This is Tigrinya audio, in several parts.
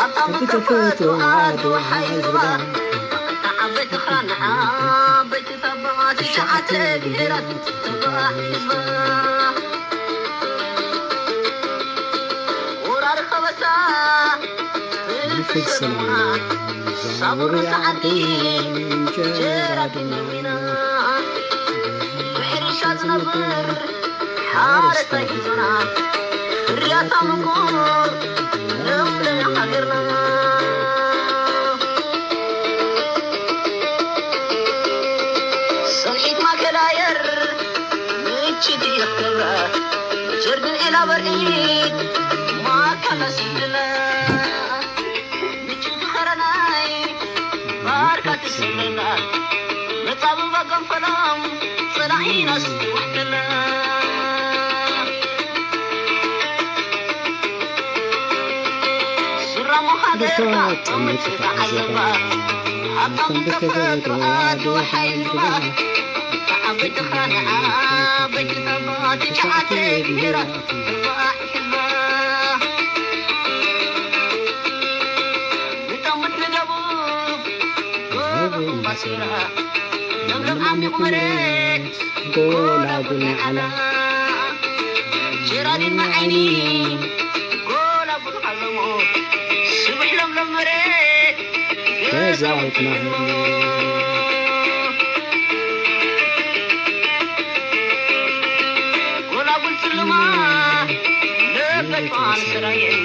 ኣብታ ብተፈጥሮ ዓዲ ወሓይ ዝባ ዓበይቲ ኻን ዓበይቲ ታባ ትሽዓተ ብሄራት ተባዕ ህዝባ ወራሪ ከበሳ ፍልፍል ሰለሙና ሳቡር ዓዲ እንጀራ ድንዊና ብሕርሻ ዝነብር ሓረስታይ ህዝብና ፍርያታ ምቁር ለምለም ሃገርና ሰንሒት ማእከል ኣየር ምችት እያ ክገብራ ጀርግን ዒላ በርዒድ ማእከል ኣስይድና ምችት ኸረናይ ባርካ ትስለና መጻብባ ገንፈሎም ጸላኢና ስትዋሕደና ሱራሞ ሃገርካ ጠምት ተዓዘባ ሃብታም ተፈጥሮ ዓዲ ወሓይዝባ ዓበይቲ ኻንዓ በይቲ ታባ ትሽዓተ ብሄራት ተባዕ ህዝባ ንጠምት ንደቡብ ጎቦ እምባሲራ ለምለም ዓሚቕ መሬት ጎላጉል ናይ ዓላ ጀራዲን መዓይኒ ጎላጉል ሃለሞ ስብሕ ለምለም መሬት ገዛውትና ህልሞ ጎላጉል ጽልማ ለበቷን ሰራየን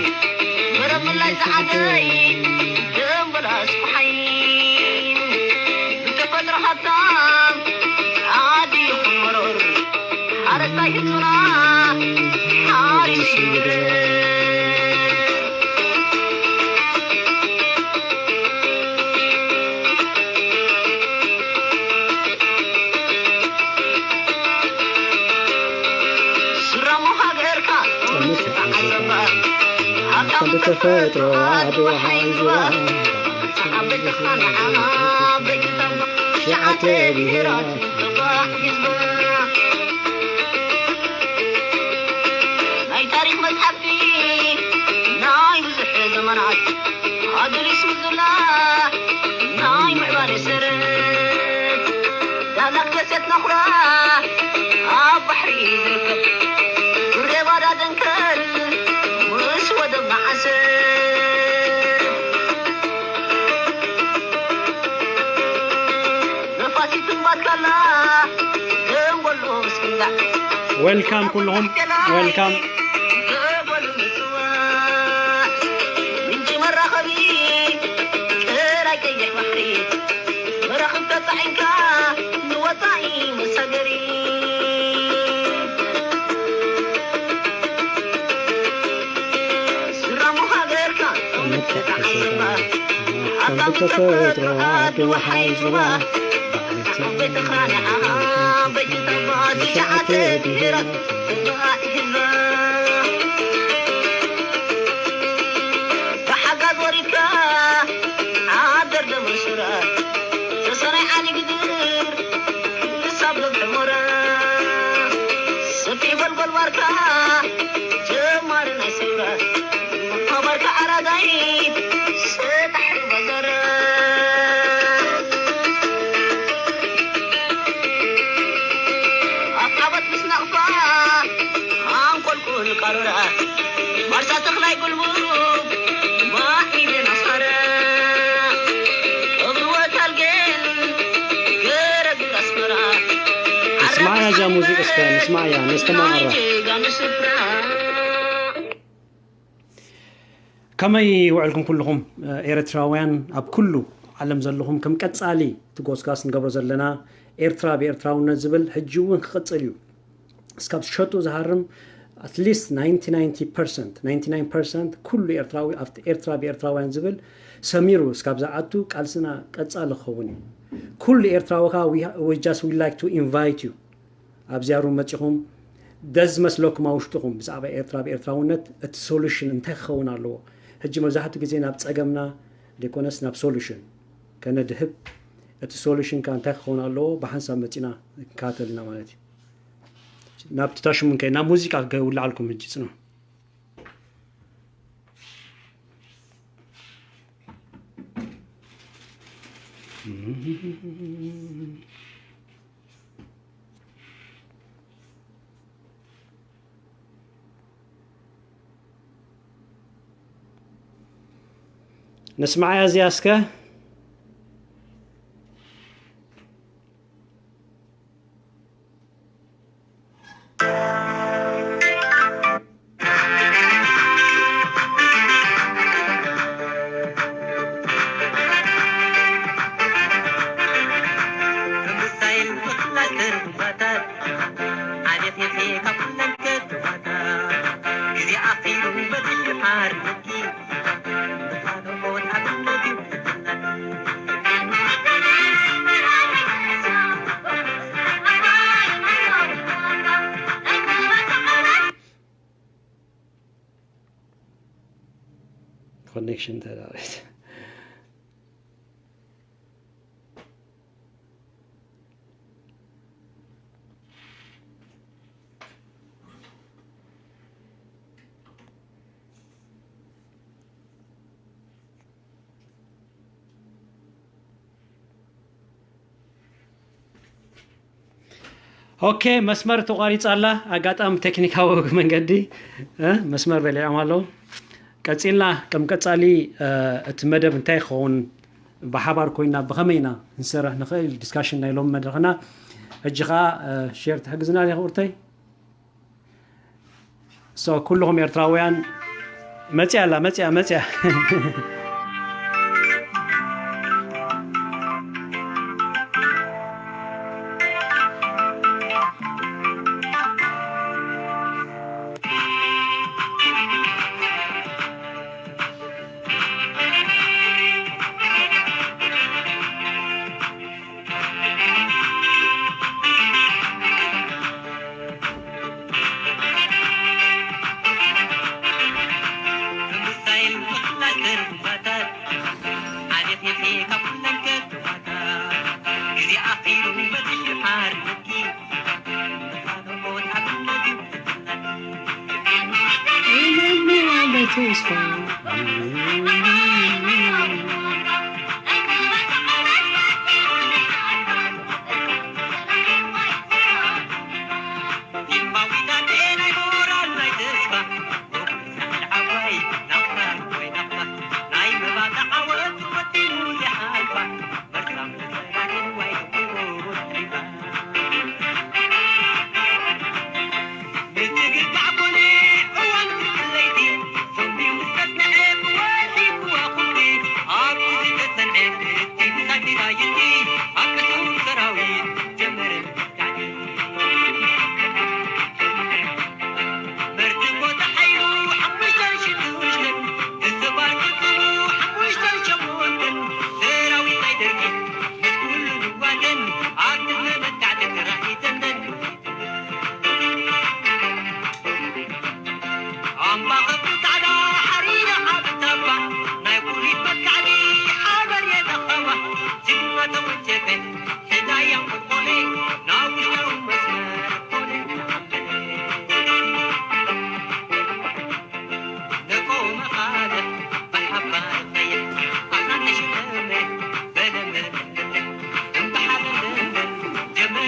መረብ ምላይ ዝዓደይ ደንበላስ ቁሓይ ብተፈጥሮ ሃብታም ዓዲ ይኹን መሮር ሓረስታይ ህዝብና ሓሪስ ይውረድ ስራሞ ሃገርካ ጠምት ተዓዘባ ሃብታም ተፈጥሮ ዓዲ ወሓይዝዋ ዓበይቲ ኻንዓ በይቲ ታባ ትሽዓተ ብሄራት ተባዕ ህዝባ ናይ ታሪኽ መጽሓፍቲ ናይ ብዙሕ ዘመናት ኣድሊስ ምዝላ ናይ ምዕባለ ሰረት ዳላክ ደሴት ነኹራ ኣብ ባሕሪ ዝርከብ ጉሬ ባዳ ደንከል ምስ ወደብ መዓሰብ ነፋሲት ትንባትካላ ደንጎሎ ምስግንዳዕ ዌልካም ኩልኹም ዌልካም ገበሉ ምጽዋዕ ምንጪ መራኸቢ ጥራይ ቀይሕ ባሕሪ መራኽብ ተጻዒንካ ንወጻኢ መሳገሪ ስራሙ ሃገርካ ተዓዘባ ከም ብተፈጥሮ ዓዲ ወሓይዝዋ በይትኻ ንዓኻ በይትኻ ትሽዓተ ብሄራት ተባዕ ህዝባ ብሓጋዝ ወሪድካ ዓደር ደመሱራ ተሰናይ ዓሊ ግድር ክሳብ ገብሐ ሞራ ሰፊሕ ጎልጎል ባርካ ጀማሪ ናይ ሰውራ ባርካ ዓራዳይ ሰጣሕ ባዛራ ኣቃበት ምስ ናቕፋ ኣንቆልቁል ቃሮራ ማርሳ ተኽላይ ጉልቡብ ማዒደን ኣስመራ እግሪ ወታልገን ገረግር ኣስመራ اسمعها يا موزيك اسكان اسمعها نستمع مرة ከመይ ውዕልኩም ኩልኹም ኤርትራውያን ኣብ ኩሉ ዓለም ዘለኹም ከም ቀጻሊ እቲ ጎስጋስ ንገብሮ ዘለና ኤርትራ ብኤርትራውነት ዝብል ሕጂ እውን ክቕጽል እዩ እስካብ ሸጡ ዝሃርም at least ninety-nine percent ninety-nine percent ኩሉ ኤርትራዊ ኣብቲ ኤርትራ ብኤርትራውያን ዝብል ሰሚሩ እስካብ ዝኣቱ ቃልስና ቀጻሊ ክኸውን እዩ ኩሉ ኤርትራዊ ከዓ we just we like to invite you ኣብዚኣ ሩም መጺኹም ደዝ መስለኩም ኣብ ውሽጥኹም ብዛዕባ ኤርትራ ብኤርትራውነት እቲ solution እንታይ ክኸውን ኣለዎ ሕጂ መብዛሕትኡ ግዜ ናብ ጸገምና ዘይኮነስ ናብ solution ከነድህብ እቲ solution ካ እንታይ ክኸውን ኣለዎ ብሓንሳብ መጺና ክንከታተል ኢና ማለት እዩ ናብቲ ታሽሙ ንከይድ ናብ ሙዚቃ ክውልዓልኩም ሕጂ ጽኑ ንስማዓያ እዚኣ እስከ። ኮኔክሽን ተዳሪት። ኦኬ፣ መስመር ተቋሪጻ ኣላ። ኣጋጣሚ ቴክኒካዊ መንገዲ፣ እ፣ መስመር በሊዖም ኣለዉ። ቀጺልና፣ ከም ቀጻሊ፣ እ፣ እቲ መደብ እንታይ ይኸውን፣ ብሓባር ኮይና ብኸመይ ኢና ክንሰርሕ ንኽእል፣ ዲስካሽን ናይ ሎሚ መድረኽና። ሕጂ ኸኣ፣ እ፣ ሼር ትሕግዝና ዲኻ ክቡርተይ? ሶ፣ ኩልኹም ኤርትራውያን፣ መጽያ ኣላ፣ መጽያ፣ መጽያ።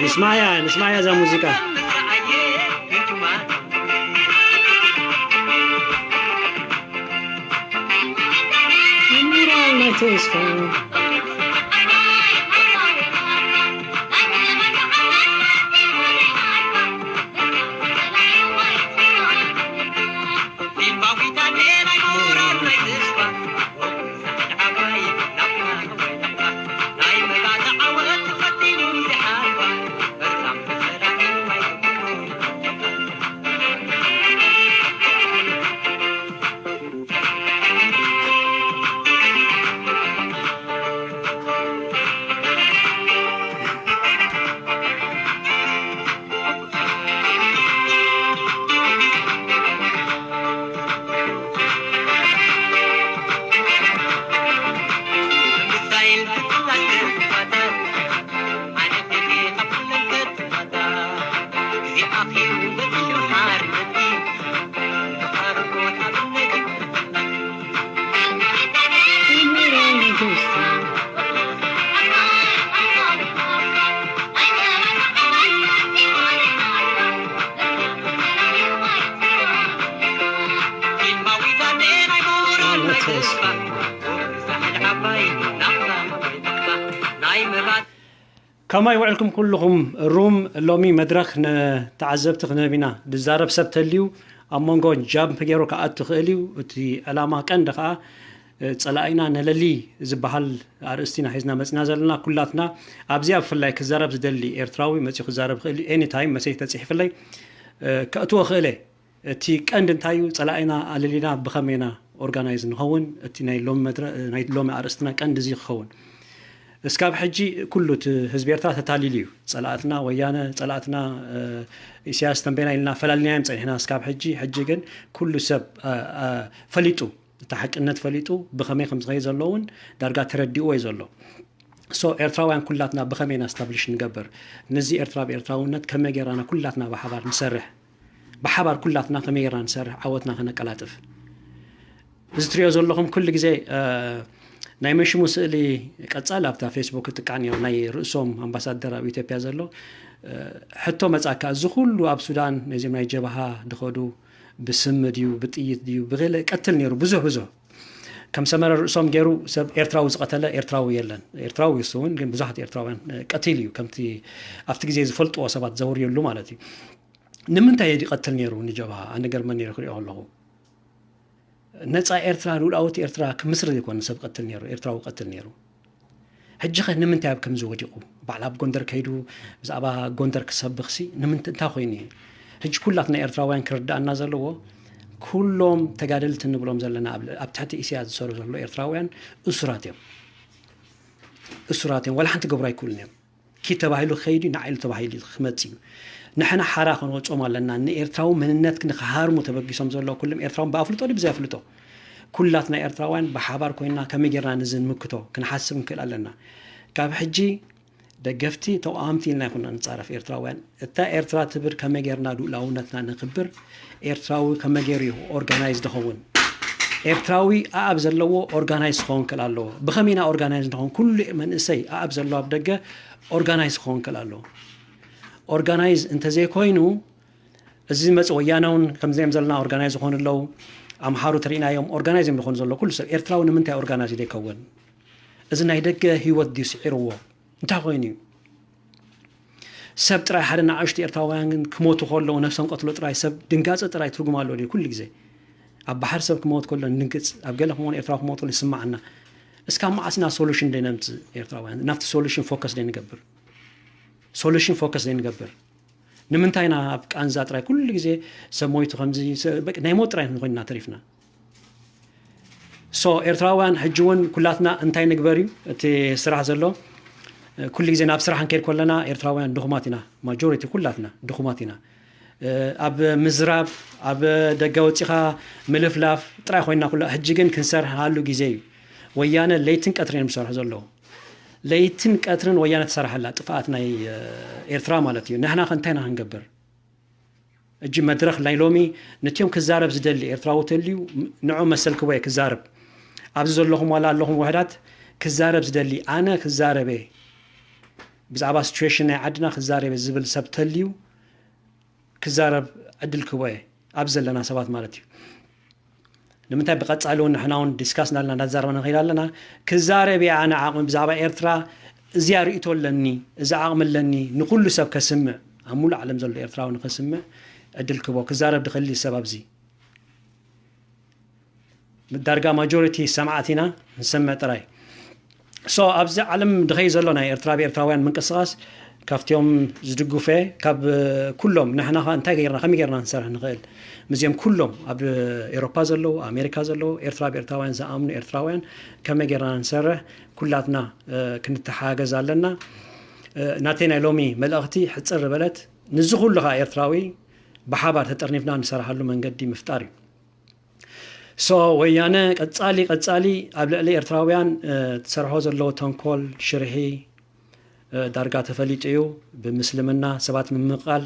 ንስማያ፣ ንስማያ እዛ ሙዚቃ። ከማይ ውዕልኩም ኩልኹም ሩም። ሎሚ መድረኽ ንተዓዘብቲ ክንህብ ኢና። ዝዛረብ ሰብ ተልዩ ኣብ መንጎ ጃምፕ ገይሩ ክኣቱ ክእል እዩ። እቲ ዕላማ ቀንዲ ከዓ ጸላኢና ነለሊ ዝበሃል ኣርእስቲ ኢና ሒዝና መጽና ዘለና። ኩላትና ኣብዚኣ ብፍላይ ክዛረብ ዝደሊ ኤርትራዊ መጺኡ ክዛረብ ክእል እዩ። ኤኒታይም መሰይ ተጽሒፍለይ ከእትዎ ክእለ። እቲ ቀንዲ እንታይ እዩ? ጸላኢና ኣለሊና ብኸመይና ኦርጋናይዝ ንኸውን? እቲ ናይ ሎሚ መድረ ናይ ሎሚ ኣርእስትና ቀንዲ እዚ ክኸውን። እስካብ ሕጂ ኩሉ እቲ ህዝቢ ኤርትራ ተታሊሉ እዩ። ጸላእትና ወያነ፣ ጸላእትና ኢሳያስ ተንቤና ኢልና ፈላልናዮም ጸኒሕና። እስካብ ሕጂ ሕጂ ግን ኩሉ ሰብ ፈሊጡ፣ እቲ ሓቅነት ፈሊጡ ብኸመይ ከም ዝኸይ ዘሎ እውን ዳርጋ ተረዲእዎ እዩ ዘሎ። ሶ ኤርትራውያን ኩላትና ብኸመይ ኢና ስታብሊሽ ንገብር? ነዚ ኤርትራ ብኤርትራውነት ከመይ ጌርና ኩላትና ብሓባር ንሰርሕ? ብሓባር ኩላትና ከመይ ጌርና ንሰርሕ ዓወትና ከነቀላጥፍ? እዚ ትሪኦ ዘለኹም ኩሉ ግዜ ናይ መሽሙ ስእሊ ቀጻል ኣብታ ፌስቡክ እጥቃዕ ነይሩ፣ ናይ ርእሶም ኣምባሳደር ኣብ ኢትዮጵያ ዘሎ ሕቶ መጻካ፣ እዚ ኩሉ ኣብ ሱዳን ነዚም ናይ ጀብሃ ድኸዱ ብስም ድዩ ብጥይት ድዩ ብገለ ቀትል ነይሩ፣ ብዙሕ ብዙሕ ከም ሰመረ ርእሶም ገይሩ ሰብ ኤርትራዊ ዝቐተለ ኤርትራዊ የለን። ኤርትራዊ እሱ እውን ግን ብዙሓት ኤርትራውያን ቀቲሉ እዩ፣ ከምቲ ኣብቲ ግዜ ዝፈልጥዎ ሰባት ዘውርየሉ ማለት እዩ። ንምንታይ እዩ ዝቐትል ነይሩ ንጀብሃ? ኣነ ገርመ ነይሩ ክሪኦ ከለኹ። ነፃ ኤርትራ፣ ልኡላዊት ኤርትራ ክምስርት ዘይኮነ ሰብ ቀትል ነይሩ፣ ኤርትራዊ ቀትል ነይሩ። ሕጂ ኸ ንምንታይ ኣብ ከምዚ ወዲቑ? ባዕላ ኣብ ጎንደር ከይዱ ብዛዕባ ጎንደር ክሰብኽሲ ንምንት-፣ እንታይ ኮይኑ እዩ? ሕጂ ኩላትና ኤርትራውያን ክርዳእና ዘለዎ፣ ኩሎም ተጋደልቲ እንብሎም ዘለና ኣብ፣ ኣብ ትሕቲ ኢሳያስ ዝሰሩ ዘሎ ኤርትራውያን እሱራት እዮም። እሱራት እዮም። ዋላ ሓንቲ ገብሩ ኣይክእሉን እዮም። ኪድ ተባሂሉ ክኸይድ እዩ፣ ንዓይሉ ተባሂሉ ክመጽእ እዩ። ንሕና ሓራ ክንወጾም ኣለና። ንኤርትራዊ መንነት ንክሃርሙ ተበጊሶም ዘለዉ ኩሎም ኤርትራውን ብኣፍልጦ ድዩ ብዘይ ኣፍልጦ? ኩላትና ኤርትራውያን ብሓባር ኮይንና ከመይ ጌርና ነዚ ንምክቶ ክንሓስብ ንክእል ኣለና። ካብ ሕጂ ደገፍቲ ተቃወምቲ ኢልና ይኹና ንጻረፍ ኤርትራውያን። እታ ኤርትራ ትብል ከመይ ጌርና ልኡላውነትና ነኽብር? ኤርትራዊ ከመይ ጌሩ እዩ ኦርጋናይዝ ዝኸውን? ኤርትራዊ ኣኣብ ዘለዎ ኦርጋናይዝ ክኸውን ክእል ኣለዎ። ብኸመይ ኢና ኦርጋናይዝ ንኸውን? ኩሉ መንእሰይ ኣኣብ ዘለዎ ኣብ ደገ ኦርጋናይዝ ክኸውን ክእል ኣለዎ። ኦርጋናይዝ እንተዘይኮይኑ፣ እዚ ዝመጽእ ወያነ እውን ከምዚኦም ዘለና ኦርጋናይዝ ዝኾኑ ኣለዉ። ኣምሓሩ ተሪእናዮም ኦርጋናይዝ እዮም ዝኾኑ ዘለዉ። ኩሉ ሰብ ኤርትራዊ ንምንታይ ኦርጋናይዝ ዘይከውን? እዚ ናይ ደገ ህይወት ድዩ ስዒርዎ? እንታይ ኮይኑ እዩ? ሰብ ጥራይ ሓደ ንኣሽቱ ኤርትራውያን ግን ክሞቱ ከለዉ ነብሶም ቀትሎ ጥራይ ሰብ ድንጋጸ ጥራይ ትርጉም ኣለዎ ድዩ? ኩሉ ግዜ ኣብ ባሕሪ ሰብ ክመውት ከሎ ንድንግጽ፣ ኣብ ገለ ክመውን ኤርትራዊ ክመውት ከሎ ይስማዓና። እስካብ መዓስ ኢና ሶሉሽን ደይ ነምጽእ ኤርትራውያን? ናብቲ ሶሉሽን ፎከስ ደይ ንገብር? ሶሉሽን ፎከስ ደይ ንገብር? ንምንታይ ኢና ኣብ ቃንዛ ጥራይ ኩሉ ግዜ ሰብ ሞይቱ ከምዚ ሰ-፣ በቃ ናይ ሞት ጥራይ ኮይንና ተሪፍና? ሶ ኤርትራውያን ሕጂ እውን ኩላትና እንታይ ንግበር እዩ እቲ ስራሕ ዘሎ? ኩሉ ግዜ ናብ ስራሕ ንከይድ ከለና ኤርትራውያን ድኹማት ኢና፣ ማጆሪቲ ኩላትና ድኹማት ኢና። ኣብ ምዝራብ፣ ኣብ ደገ ወጺኻ ምልፍላፍ ጥራይ ኮይንና ኩላ። ሕጂ ግን ክንሰርሓሉ ግዜ እዩ። ወያነ ለይትን ቀትርን እዮም ዝሰርሑ ዘለዉ። ለይትን ቀትርን ወያነ ትሰርሓላ ጥፍኣት ናይ ኤርትራ ማለት እዩ። ንሕና ከ እንታይ ኢና ክንገብር? እጂ መድረኽ ናይ ሎሚ ነቲኦም ክዛረብ ዝደሊ ኤርትራዊ ተልዩ ንዑ መሰልክዎ እየ ክዛረብ። ኣብዚ ዘለኹም ዋላ ኣለኹም ውሕዳት ክዛረብ ዝደሊ ኣነ ክዛረበ ብዛዕባ ሲቹዌሽን ናይ ዓድና ክዛረበ ዝብል ሰብ ተልዩ ክዛረብ ዕድል ክቦ እየ። ኣብዚ ዘለና ሰባት ማለት እዩ። ንምንታይ ብቐጻሊ እውን ንሕና እውን ዲስካስ እናልና እንዳተዛረበና ንኸይድ ኣለና። ክዛረብ እየ ኣነ ዓቕሚ ብዛዕባ ኤርትራ እዚኣ ርእይቶ ኣለኒ፣ እዚ ዓቕሚ ኣለኒ፣ ንኹሉ ሰብ ከስምዕ፣ ኣብ ሙሉእ ዓለም ዘሎ ኤርትራዊ ንኸስምዕ ዕድል ክቦ። ክዛረብ ድኸሊ ሰብ ኣብዚ ዳርጋ ማጆሪቲ ሰማዕት ኢና፣ ንሰምዕ ጥራይ። ሶ ኣብዚ ዓለም ድኸይ ዘሎ ናይ ኤርትራ ብኤርትራውያን ምንቅስቃስ ካብቲኦም ዝድግፈ ካብ ኩሎም ንሕና ኸ እንታይ ገይርና ከመይ ገይርና ንሰርሕ ንኽእል ምስዚኦም ኩሎም ኣብ ኤሮፓ ዘለዉ ኣሜሪካ ዘለዉ ኤርትራ ብኤርትራውያን ዝኣምኑ ኤርትራውያን ከመይ ገይርና ንሰርሕ ኩላትና ክንተሓገዝ ኣለና። ናተይ ናይ ሎሚ መልእኽቲ ሕፅር በለት ንዚ ኩሉ ኸዓ ኤርትራዊ ብሓባር ተጠርኒፍና ንሰርሓሉ መንገዲ ምፍጣር እዩ። ሶ ወያነ ቀጻሊ ቀጻሊ ኣብ ልዕሊ ኤርትራውያን ትሰርሖ ዘለዎ ተንኮል ሽርሒ ዳርጋ ተፈሊጡ እዩ። ብምስልምና ሰባት ምምቃል፣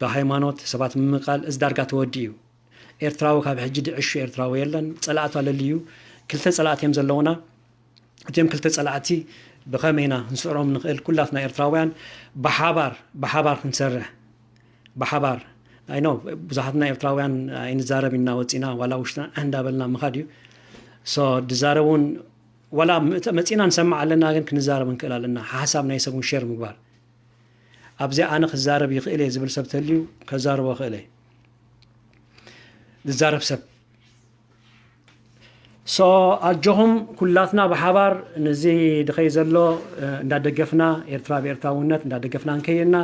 ብሃይማኖት ሰባት ምምቃል እዚ ዳርጋ ተወዲ እዩ። ኤርትራዊ ካብ ሕጂ ድዕሹ ኤርትራዊ የለን። ጸላእቱ ኣለልዩ ክልተ ጸላእቲ እዮም ዘለውና። እቲኦም ክልተ ጸላእቲ ብኸመይ ኢና ክንስዕሮም ንኽእል? ኩላትና ኤርትራውያን ብሓባር ብሓባር ክንሰርሕ ብሓባር ኣይ ኖ ብዙሓትና ኤርትራውያን ኣይንዛረብ ኢና ወፂና ዋላ ውሽጥና እንዳበልና ምኻድ እዩ። So ድዛረብ እውን ዋላ መፂእና ንሰምዕ ኣለና፣ ግን ክንዛረብ ንክእል ኣለና። ሓሳብ ናይ ሰብ እውን ሸር ምግባር፣ ኣብዚ ኣነ ክዛረብ ይኽእል እየ ዝብል ሰብ ተልዩ ከዛርቦ ክእል እየ። ዝዛረብ ሰብ ሶ ኣጆኹም ኩላትና ብሓባር ነዚ ድኸይ ዘሎ እንዳደገፍና፣ ኤርትራ ብኤርትራውነት እንዳደገፍና እንከይድና፣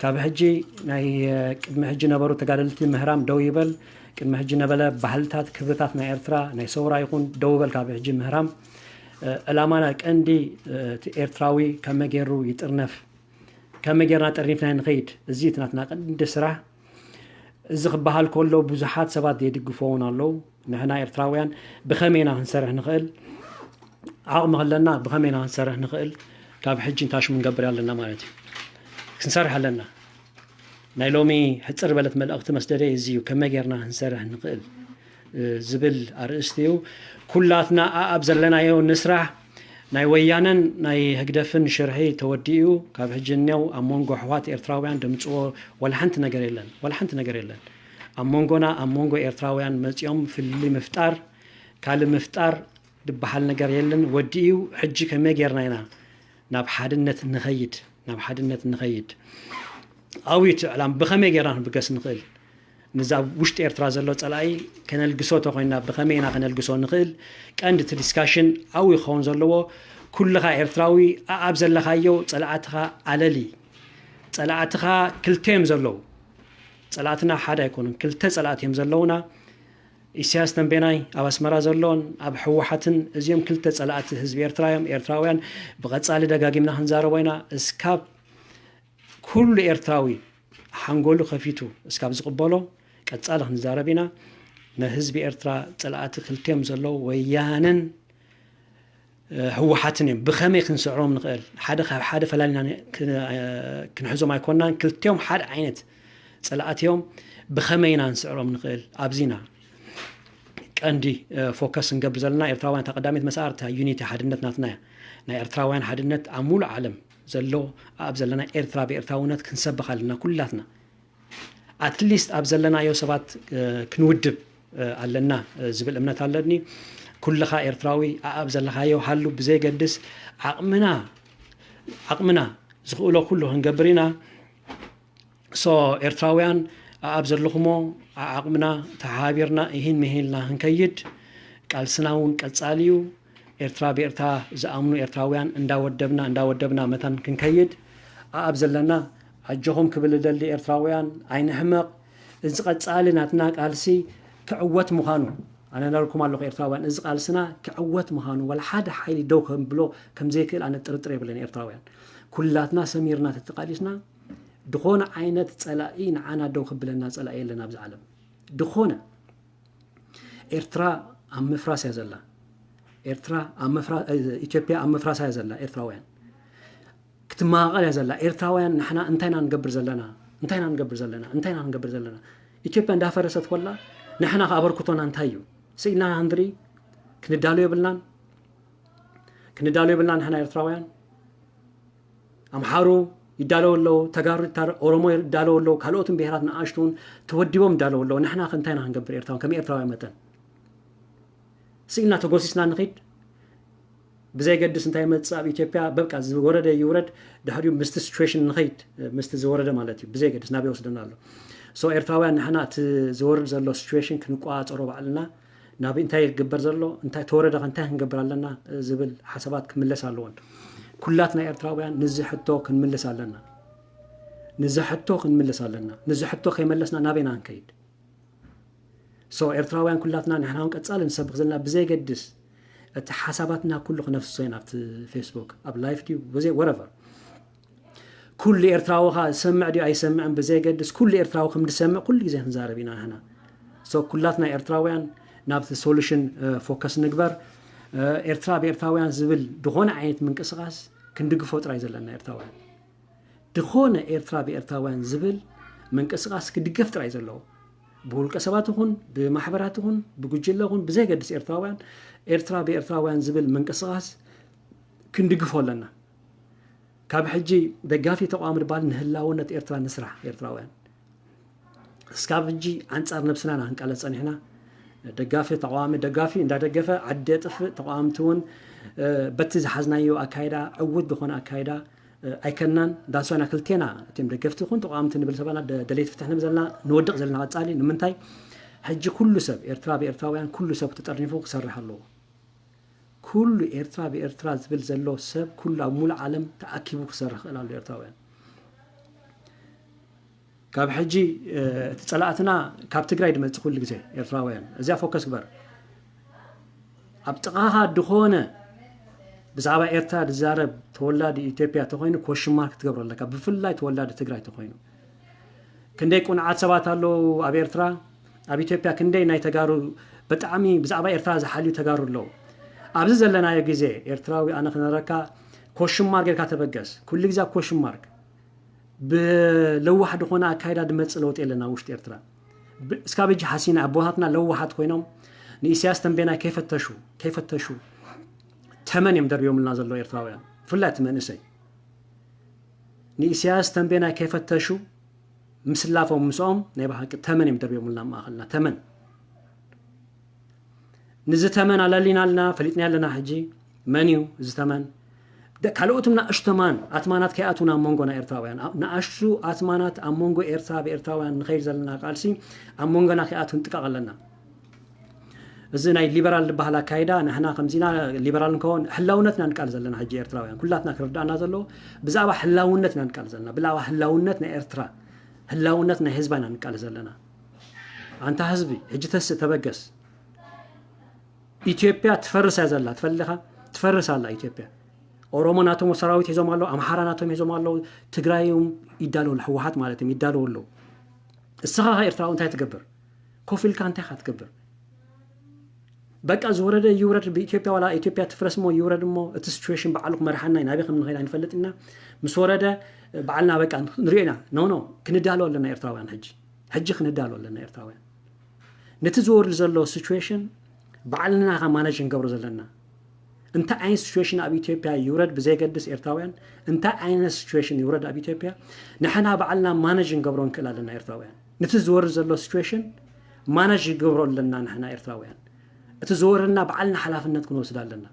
ካብ ሕጂ ናይ ቅድሚ ሕጂ ነበሩ ተጋደልቲ ምህራም ደው ይበል። ቅድሚ ሕጂ ነበለ ባህልታት ክብርታት ናይ ኤርትራ ናይ ሰውራ ይኹን ደው በል። ካብ ሕጂ ምህራም ዕላማና ቀንዲ እቲ ኤርትራዊ ከመይ ገይሩ ይጥርነፍ፣ ከመይ ጌርና ጠርኒፍና ንኸይድ፣ እዚ እቲ ናትና ቀንዲ ስራሕ። እዚ ክበሃል ከሎ ብዙሓት ሰባት ዘይድግፎ እውን ኣለዉ። ንሕና ኤርትራውያን ብኸመይና ክንሰርሕ ንኽእል፣ ዓቕሚ ከለና ብኸመይና ክንሰርሕ ንኽእል፣ ካብ ሕጂ እንታሽሙ ንገብር ኣለና ማለት እዩ። ክንሰርሕ ኣለና። ናይ ሎሚ ሕፅር በለት መልእኽቲ መስደደ እዚ እዩ፣ ከመይ ጌርና ክንሰርሕ ንኽእል ዝብል ኣርእስቲ እዩ። ኩላትና ኣኣብ ዘለናዮ ንስራሕ። ናይ ወያነን ናይ ህግደፍን ሽርሒ ተወዲኡ ካብ ሕጂ እኔው ኣብ መንጎ ኣሕዋት ኤርትራውያን ደምፅዎ ዋላ ሓንቲ ነገር የለን፣ ዋላ ሓንቲ ነገር የለን። ኣብ መንጎና ኣብ መንጎ ኤርትራውያን መፂኦም ፍልልይ ምፍጣር ካልእ ምፍጣር ዝበሃል ነገር የለን። ወዲኡ ሕጂ ከመይ ጌርና ኢና ናብ ሓድነት ንኸይድ፣ ናብ ሓድነት ንኸይድ። ኣብዩ እቲ ዕላም ብኸመይ ጌርና ክንብገስ ንኽእል? ንዛ ውሽጢ ኤርትራ ዘሎ ጸላኢ ከነልግሶ ተኾይንና ብኸመይ ኢና ከነልግሶ ንኽእል? ቀንዲ እቲ ዲስካሽን ኣብኡ ክኸውን ዘለዎ። ኩልኻ ኤርትራዊ ኣኣብ ዘለኻዮ ጸላእትኻ ኣለሊ። ጸላእትኻ ክልተ እዮም ዘለዉ። ጸላእትና ሓደ ኣይኮኑን፣ ክልተ ጸላእቲ እዮም ዘለዉና። ኢሳያስ ተንቤናይ ኣብ ኣስመራ ዘሎን ኣብ ህወሓትን፣ እዚኦም ክልተ ጸላእቲ ህዝቢ ኤርትራ እዮም። ኤርትራውያን ብቐጻሊ ደጋጊምና ክንዛረቦ ኢና። እስካብ ኩሉ ኤርትራዊ ሓንጎሉ ከፊቱ እስካብ ዝቕበሎ ቀጻሊ ክንዛረብ ኢና። ንህዝቢ ኤርትራ ጸላእቲ ክልቲኦም ዘለዉ ወያነን ህወሓትን እዮም። ብኸመይ ክንስዕሮም ንኽእል? ሓደ ካብ ሓደ ፈላሊና ክንሕዞም ኣይኮንናን። ክልቲኦም ሓደ ዓይነት ጸላእቲ እዮም። ብኸመይ ኢና ንስዕሮም ንኽእል? ኣብዚና ቀንዲ ፎከስ ንገብር ዘለና ኤርትራውያን። እታ ቀዳመይቲ መስኣር እታ ዩኒቲ ሓድነት ናትና እያ። ናይ ኤርትራውያን ሓድነት ኣብ ሙሉእ ዓለም ዘሎ ኣብ ዘለና ኤርትራ ብኤርትራውነት ክንሰብኽ ኣለና ኩላትና። ኣትሊስት ኣብ ዘለናዮ ሰባት ክንውድብ ኣለና ዝብል እምነት ኣለኒ። ኩልኻ ኤርትራዊ ኣኣብ ዘለኻዮ ሃሉ ብዘይገድስ ዓቕምና ዓቕምና ዝኽእሎ ኩሉ ክንገብር ኢና። ሶ ኤርትራውያን ኣኣብ ዘለኹሞ ዓዓቕምና ተሓባቢርና እሂን ምሂልና ክንከይድ ቃልስና እውን ቀጻሊ እዩ። ኤርትራ ብኤርትራ ዝኣምኑ ኤርትራውያን እንዳወደብና እንዳወደብና መታን ክንከይድ ኣኣብ ዘለና ኣጆኹም ክብል እደሊ። ኤርትራውያን ኣይንሕመቕ። እዚ ቀጻሊ ናትና ቃልሲ ክዕወት ምዃኑ ኣነ ነርኩም ኣለኹ ኤርትራውያን። እዚ ቃልስና ክዕወት ምዃኑ ዋላ ሓደ ሓይሊ ደው ከብሎ ከም ዘይክእል ኣነ ጥርጥር የብለን ኤርትራውያን። ኩላትና ሰሚርና ተተቃሊስና ድኾነ ዓይነት ጸላኢ ንዓና ደው ክብለና ጸላኢ የለን ኣብዚ ዓለም። ድኾነ ኤርትራ ኣብ ምፍራስ እያ ዘላ። ኤርትራ ኣብ ምፍራ- ኢትዮጵያ ኣብ ምፍራስ እያ ዘላ። ኤርትራውያን ክትመቓቐል እያ ዘላ። ኤርትራውያን ንሕና እንታይ ኢና ንገብር ዘለና? እንታይ ኢና ንገብር ዘለና? እንታይ ኢና ንገብር ዘለና? ኢትዮጵያ እንዳፈረሰት ኮላ ንሕና ከኣበርክቶና እንታይ እዩ? ስኢልና ክንድሪ ክንዳሎ የብልናን። ክንዳሎ የብልናን ንሕና ኤርትራውያን። ኣምሓሩ ይዳለዉ ኣለዉ፣ ተጋሩ ይታረ- ኦሮሞ ይዳለዉ ኣለዉ፣ ካልኦትን ብሄራት ንኣሽቱን ተወዲቦም ይዳለዉ ኣለዉ። ንሕና ከ እንታይ ኢና ክንገብር ኤርትራውያን ከም ኤርትራውያን መጠን? ስኢልና ተጎሲስና ንኺድ። ብዘይገድስ እንታይ ይመጽእ ኣብ ኢትዮጵያ በቃ ዝወረደ ይውረድ፣ ድሕሪኡ ምስቲ ሲቹዌሽን ንኸይድ፣ ምስቲ ዝወረደ ማለት እዩ። ብዘይገድስ ናበይ ይወስደና ኣሎ? ሶ ኤርትራውያን ንሕና እቲ ዝወርድ ዘሎ ሲቹዌሽን ክንቆጻጸሮ ባዕልና፣ ናብ እንታይ ክግበር ዘሎ፣ እንታይ ተወረደ ከ እንታይ ክንገብር ኣለና ዝብል ሓሳባት ክምለስ ኣለዎን። ኩላትና ኤርትራውያን ንዚ ሕቶ ክንምልስ ኣለና። ንዚ ሕቶ ክንምልስ ኣለና። ንዚ ሕቶ ከይመለስና ናበይና ክንከይድ? ሶ ኤርትራውያን ኩላትና ንሕና እውን ቀጻሊ ንሰብኽ ዘለና ብዘይገድስ እቲ ሓሳባትና ኩሉ ክነፍስሶ ኢና ኣብቲ ፌስቡክ ኣብ ላይፍ ድዩ ብዘይ ወረቨር ኩሉ ኤርትራዊ ኸ ዝሰምዕ ድዩ ኣይሰምዕን ብዘይገድስ ኩሉ ኤርትራዊ ከም ዝሰምዕ ኩሉ ግዜ ክንዛረብ ኢና ንሕና። ሶ ኩላትና ኤርትራውያን ናብቲ ሶሉሽን ፎከስ ንግበር። ኤርትራ ብኤርትራውያን ዝብል ዝኾነ ዓይነት ምንቅስቃስ ክንድግፎ ጥራይ ዘለና ኤርትራውያን። ድኾነ ኤርትራ ብኤርትራውያን ዝብል ምንቅስቃስ ክድገፍ ጥራይ ዘለዎ ብውልቀ ሰባት ይኹን ብማሕበራት ይኹን ብጉጅለ ይኹን ብዘይገድስ ኤርትራውያን ኤርትራ ብኤርትራውያን ዝብል ምንቅስቃስ ክንድግፎ ኣለና። ካብ ሕጂ ደጋፊ ተቃዋሚ ድባል ንህላውነት ኤርትራ ንስራሕ ኤርትራውያን። እስካብ ሕጂ ኣንጻር ነብስና ኢና ክንቃለስ ጸኒሕና። ደጋፊ ተቃዋሚ ደጋፊ እንዳደገፈ ዓዲ የጥፍእ፣ ተቃዋምቲ እውን በቲ ዝሓዝናዮ ኣካይዳ ዕውት ዝኾነ ኣካይዳ ኣይከናን። ዳስዋና ክልቴና እቶም ደገፍቲ ይኹን ተቃዋምቲ ንብል ሰባና ደሌት ፍትሕ ንብል ዘለና ንወድቕ ዘለና ቀጻሊ ንምንታይ ሕጂ ኩሉ ሰብ ኤርትራ ብኤርትራውያን ኩሉ ሰብ ተጠርኒፉ ክሰርሕ ኣለዎ። ኩሉ ኤርትራ ብኤርትራ ዝብል ዘሎ ሰብ ኩሉ ኣብ ሙሉእ ዓለም ተኣኪቡ ክሰርሕ ክእል ኣሎ ኤርትራውያን። ካብ ሕጂ እቲ ጸላእትና ካብ ትግራይ ድመጽእ ኩሉ ግዜ ኤርትራውያን እዚኣ ፎከስ ግበር። ኣብ ጥቓኻ ድኾነ ብዛዕባ ኤርትራ ዝዛረብ ተወላዲ ኢትዮጵያ ተኾይኑ ኮሽማር ክትገብሮ ኣለካ፣ ብፍላይ ተወላዲ ትግራይ ተኾይኑ። ክንደይ ቁንዓት ሰባት ኣለዉ ኣብ ኤርትራ፣ ኣብ ኢትዮጵያ ክንደይ ናይ ተጋሩ ብጣዕሚ ብዛዕባ ኤርትራ ዝሓልዩ ተጋሩ ኣለዉ። ኣብዚ ዘለናዮ ግዜ ኤርትራዊ ኣነ ክነረካ ኮሽማር ጌርካ ተበገስ፣ ኩሉ ግዜ ኣብ ኮሽማርክ ብለዋሕ ዝኾነ ኣካይዳ ድመጽእ ለውጢ የለና ውሽጢ ኤርትራ። እስካብ ሕጂ ሓሲና ኣቦታትና ለዋሓት ኮይኖም ንኢሳያስ ተንቤናይ ከይፈተሹ ከይፈተሹ ተመን እዮም ደርብዮምልና ዘለዉ ኤርትራውያን፣ ብፍላይ እቲ መንእሰይ ንኢሳያስ ተንቤናይ ከይፈተሹ ምስላፎም ምስኦም ናይ ብሓቂ ተመን እዮም ደርብዮምልና ማእኸልና ተመን። ንዚ ተመን ኣለሊና ኣለና ፈሊጥና ኣለና። ሕጂ መን እዩ እዚ ተመን? ካልኦትም ንኣሽተማን ኣትማናት ከይኣትውና ኣብ መንጎና ኤርትራውያን ንኣሽቱ ኣትማናት ኣብ መንጎ ኤርትራ ብኤርትራውያን ንኸይድ ዘለና ቃልሲ ኣብ መንጎና ከይኣትው ንጥቃቕ ኣለና። እዚ ናይ ሊበራል ዝበሃል ኣካይዳ ንሕና ከምዚና ሊበራል ንከውን ህላውነትና ንቃል ዘለና ሕጂ ኤርትራውያን ኩላትና ክርዳእና ዘለዎ ብዛዕባ ህላውነትና ንቃል ዘለና ብዛዕባ ህላውነት ናይ ኤርትራ ህላውነት ናይ ህዝባና ንቃል ዘለና። ኣንታ ህዝቢ ሕጂ ተስእ ተበገስ። ኢትዮጵያ ትፈርስ እያ ዘላ ትፈልኻ? ትፈርስ ኣላ ኢትዮጵያ። ኦሮሞ ናቶም ሰራዊት ሒዞም ኣለዉ፣ ኣምሓራ ናቶም ሒዞም ኣለዉ፣ ትግራይ እዮም ይዳለዉ ህወሓት ማለት እዮም ይዳለዉ ኣለዉ። እስኻ ኤርትራዊ እንታይ ትገብር? ኮፍ ኢልካ እንታይ ኢኻ ትገብር? በቃ ዝወረደ ይውረድ ብኢትዮጵያ ዋላ ኢትዮጵያ ትፍረስ ሞ ይውረድ ሞ እቲ ሲቹዌሽን በዓሉ ክመርሓና ኢና ኣበይ ከም ንኸይድ ኣይንፈልጥ ኢና። ምስ ወረደ በዓልና በቃ ንሪኦ ኢና። ኖ ኖ ክንዳሎ ኣለና ኤርትራውያን ሕጂ ሕጂ ክንዳሎ ኣለና ኤርትራውያን። ነቲ ዝወርድ ዘሎ ሲቹዌሽን ባዕልና ካ ማነጅ ክንገብሮ ዘለና። እንታይ ዓይነት ሲቹዌሽን ኣብ ኢትዮጵያ ይውረድ ብዘይገድስ ኤርትራውያን እንታይ ዓይነት ሲቹዌሽን ይውረድ ኣብ ኢትዮጵያ ንሕና ባዕልና ማነጅ ክንገብሮ ንክእል ኣለና ኤርትራውያን። ነቲ ዝወርድ ዘሎ ሲቹዌሽን ማነጅ ይገብሮ ኣለና ንሕና ኤርትራውያን። እቲ ዝወርድና ባዕልና ሓላፍነት ክንወስድ ኣለና።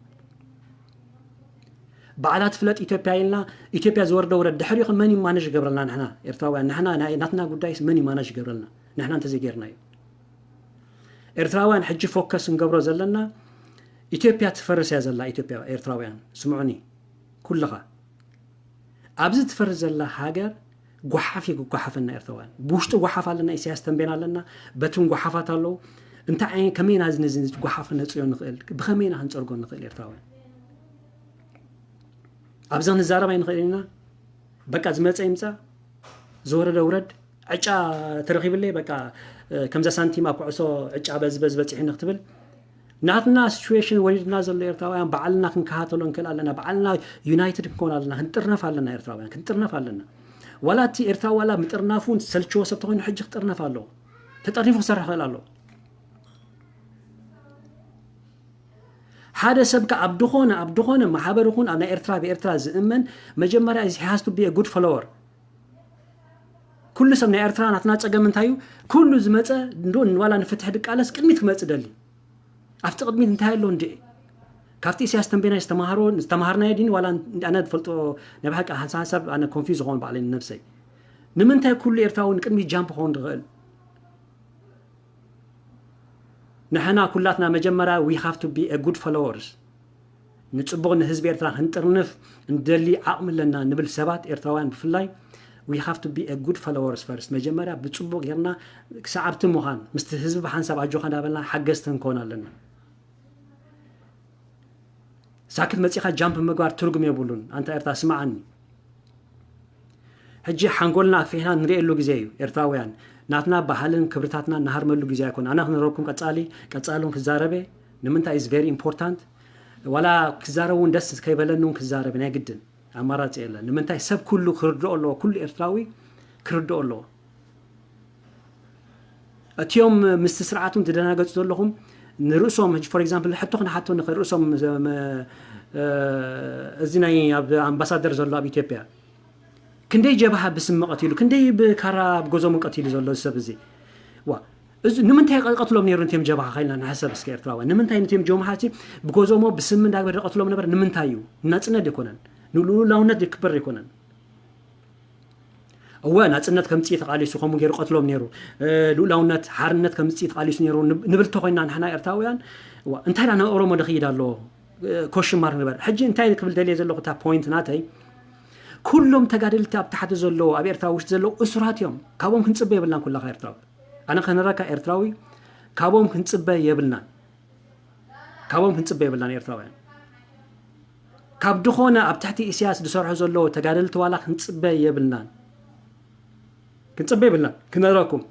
ባዕላ ትፍለጥ ኢትዮጵያ ኢልና ኢትዮጵያ ዝወርደ ውረድ ድሕሪኡ መን እዩ ማነጅ ይገብረልና ንሕና ኤርትራውያን ንሕና ናይ ናትና ጉዳይስ መን እዩ ማነጅ ይገብረልና ንሕና እንተዘይጌርናዮ። ኤርትራውያን ሕጂ ፎከስ እንገብሮ ዘለና ኢትዮጵያ ትፈርስ እያ ዘላ ኢትዮጵያ ኤርትራውያን ስምዑኒ ኩልኻ ኣብዚ ትፈርስ ዘላ ሃገር ጓሓፍ እዩ ክጓሓፈና ኤርትራውያን ብውሽጢ ጓሓፍ ኣለና ኢሳያስ ተንቤን ኣለና በትን ጓሓፋት ኣለዉ እንታይ ዓይነት ከመይና እዚ ነዚ ጓሓፍ ነፅዮ ንኽእል ብኸመይና ክንፀርጎ ንኽእል ኤርትራውያን ኣብዚ ክንዛረብ ኣይንኽእል ኢና በቃ ዝመፀ ይምፃ ዝወረደ ውረድ ዕጫ ተረኺብለይ በቃ ከምዛ ሳንቲም ኣብ ኩዕሶ ዕጫ በዚ በዚ በፂሑ ንክትብል ናትና ሲቹዌሽን ወሪድና ዘሎ ኤርትራውያን ባዕልና ክንከታተሎ ንክእል ኣለና ባዕልና ዩናይትድ ክንኮን ኣለና ክንጥርነፍ ኣለና ኤርትራውያን ክንጥርነፍ ኣለና ዋላ እቲ ኤርትራ ዋላ ምጥርናፉ ሰልችዎ ሰብ ተኮይኑ ሕጂ ክጥርነፍ ኣለዎ ተጠርኒፉ ክሰርሕ ክእል ኣለዎ ሓደ ሰብ ከ ኣብ ድኾነ ኣብ ድኾነ ማሕበር ይኹን ኣብ ናይ ኤርትራ ብኤርትራ ዝእመን መጀመርያ has to be a good follower ኩሉ ሰብ ናይ ኤርትራ ናትና ጸገም እንታይ እዩ ኩሉ ዝመጸ እንዶ ዋላ ንፍትሒ ድቃለስ ቅድሚት ክመጽእ ደሊ ኣብቲ ቅድሚት እንታይ ኣሎ እንድዒ ካብቲ ኢሳያስ ተንቤናይ ዝተማሃሮ ዝተማሃርናዮ ድን ዋላ ኣነ ዝፈልጦ ናይ ብሓቂ ሓንሳ ሓንሳብ ኣነ ኮንፊዝ ዝኾን ባዕለይ ንነብሰይ ንምንታይ ኩሉ ኤርትራዊ ንቅድሚት ጃምፕ ክኸውን ዝኽእል ንሕና ኩላትና መጀመርያ we have to be a good followers ንጽቡቕ ንህዝቢ ኤርትራ ክንጥርንፍ እንደሊ ዓቕሚ ኣለና ንብል ሰባት ኤርትራውያን ብፍላይ we have to be a good followers first መጀመርያ ብጽቡቕ ጌርና ሰዓብቲ ምዃን ምስቲ ህዝቢ ብሓንሳብ ኣጆኻ እንዳበልና ሓገዝቲ ክንከውን ኣለና ሳክት መጺኻ ጃምፕ ምግባር ትርጉም የብሉን ኣንታ ኤርትራ ስምዓኒ ሕጂ ሓንጎልና ኣክፊሕና ንርእየሉ ግዜ እዩ ኤርትራውያን ናትና ባህልን ክብርታትና ንሃርመሉ ግዜ ኣይኮን ኣነ ክነረኩም ቀጻሊ ቀጻሉን ክዛረበ ንምንታይ is very important ዋላ ክዛረብ እውን ደስ ከይበለኒ እውን ክዛረብ ናይ ግድን ኣማራፂ የለን ንምንታይ ሰብ ኩሉ ክርድኦ ኣለዎ ኩሉ ኤርትራዊ ክርድኦ ኣለዎ እቲኦም ምስቲ ስርዓት እውን ትደናገፁ ዘለኹም ንርእሶም ሕጂ for example ሕቶ ክንሓቶ ንኽእል ርእሶም እዚ ናይ ኣብ ኣምባሳደር ዘሎ ኣብ ኢትዮጵያ ክንደይ ጀብሃ ብስሚ ቀቲሉ ክንደይ ብካራ ኣብ ገዞም ቀቲሉ ዘሎ ሰብ እዚ ዋ እዚ ንምንታይ ቀትሎም ነይሩ? ነቲም ጀብሃ ከይልና ንሕሰብ እስከ ኤርትራውያን። ንምንታይ ነቲም ጀምሃ ብጎዞሞ ብስም እንዳግበር ቀትሎም ነበር? ንምንታይ እዩ? ናጽነት ኣይኮነን፣ ንልኡላውነት ይክበር ኣይኮነን። እወ፣ ናጽነት ከምጽእ ተቓሊሱ ከምኡ ገይሩ ቀትሎም ነይሩ። ልኡላውነት ሓርነት ከምጽእ ተቓሊሱ ነይሩ ንብል ተኮይና ንሕና ኤርትራውያን፣ እንታይ ዳ ናብ ኦሮሞ ደኽይድ ኣሎ? ኮሽማር ንበር ሕጂ እንታይ ክብል ደልየ ዘለኹ እታ ፖይንት ናተይ፣ ኩሎም ተጋደልቲ ኣብ ታሕቲ ዘለዉ ኣብ ኤርትራ ውሽጢ ዘለዉ እሱራት እዮም። ካብኦም ክንጽበ የብልናን። ኩላኻ ኤርትራዊ፣ ኣነ ከነረካ ኤርትራዊ፣ ካብኦም ክንጽበ የብልናን። ካብኦም ክንጽበ የብልናን ኤርትራውያን። ካብ ድኾነ ኣብ ትሕቲ ኢሳያስ ዝሰርሑ ዘለዉ ተጋደልቲ ዋላ ክንጽበ የብልናን። ክንጽበ የብልናን። ክነረኩም፣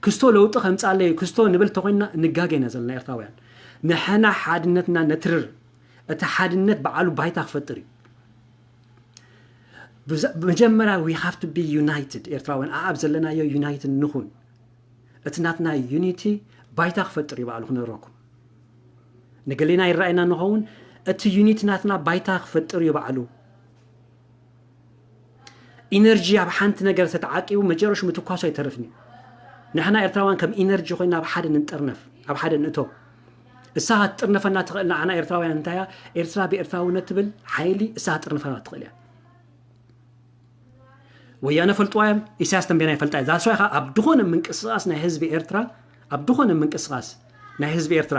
ክስቶ ለውጢ ከምጻለይ ክስቶ ንብል ተኮይና ንጋገ ኢና ዘለና ኤርትራውያን። ንሕና ሓድነትና ነትርር። እቲ ሓድነት በዓሉ ባይታ ክፈጥር እዩ። ብመጀመርያ we have to be united ኤርትራውያን። ኣብ ዘለናዮ ዩናይትድ ንኹን። እቲ ናትና ዩኒቲ ባይታ ክፈጥር እዩ በዓሉ ክነረኩም። ንገሌና ይረኣየና ንኸውን፣ እቲ ዩኒቲ ናትና ባይታ ክፈጥር እዩ በዓሉ። ኢነርጂ ኣብ ሓንቲ ነገር ተተዓቂቡ መጨረሹ ምትኳሱ ኣይተርፍን እዩ። ንሕና ኤርትራውያን ከም ኢነርጂ ኮይና ኣብ ሓደ ንጠርነፍ፣ ኣብ ሓደ ንእቶ። እሳ ክትጥርነፈና ትኽእል ንዓና ኤርትራውያን እንታይ እያ? ኤርትራ ብኤርትራውነት ትብል ሓይሊ እሳ ክትጥርነፈና ትኽእል እያ። ወያነ ፈልጥዋ እዮም፣ ኢሳያስ ተንቤና ይፈልጣ እዩ። ዛስዋይ ከዓ ኣብ ድኾነ ምንቅስቃስ ናይ ህዝቢ ኤርትራ፣ ኣብ ድኾነ ምንቅስቃስ ናይ ህዝቢ ኤርትራ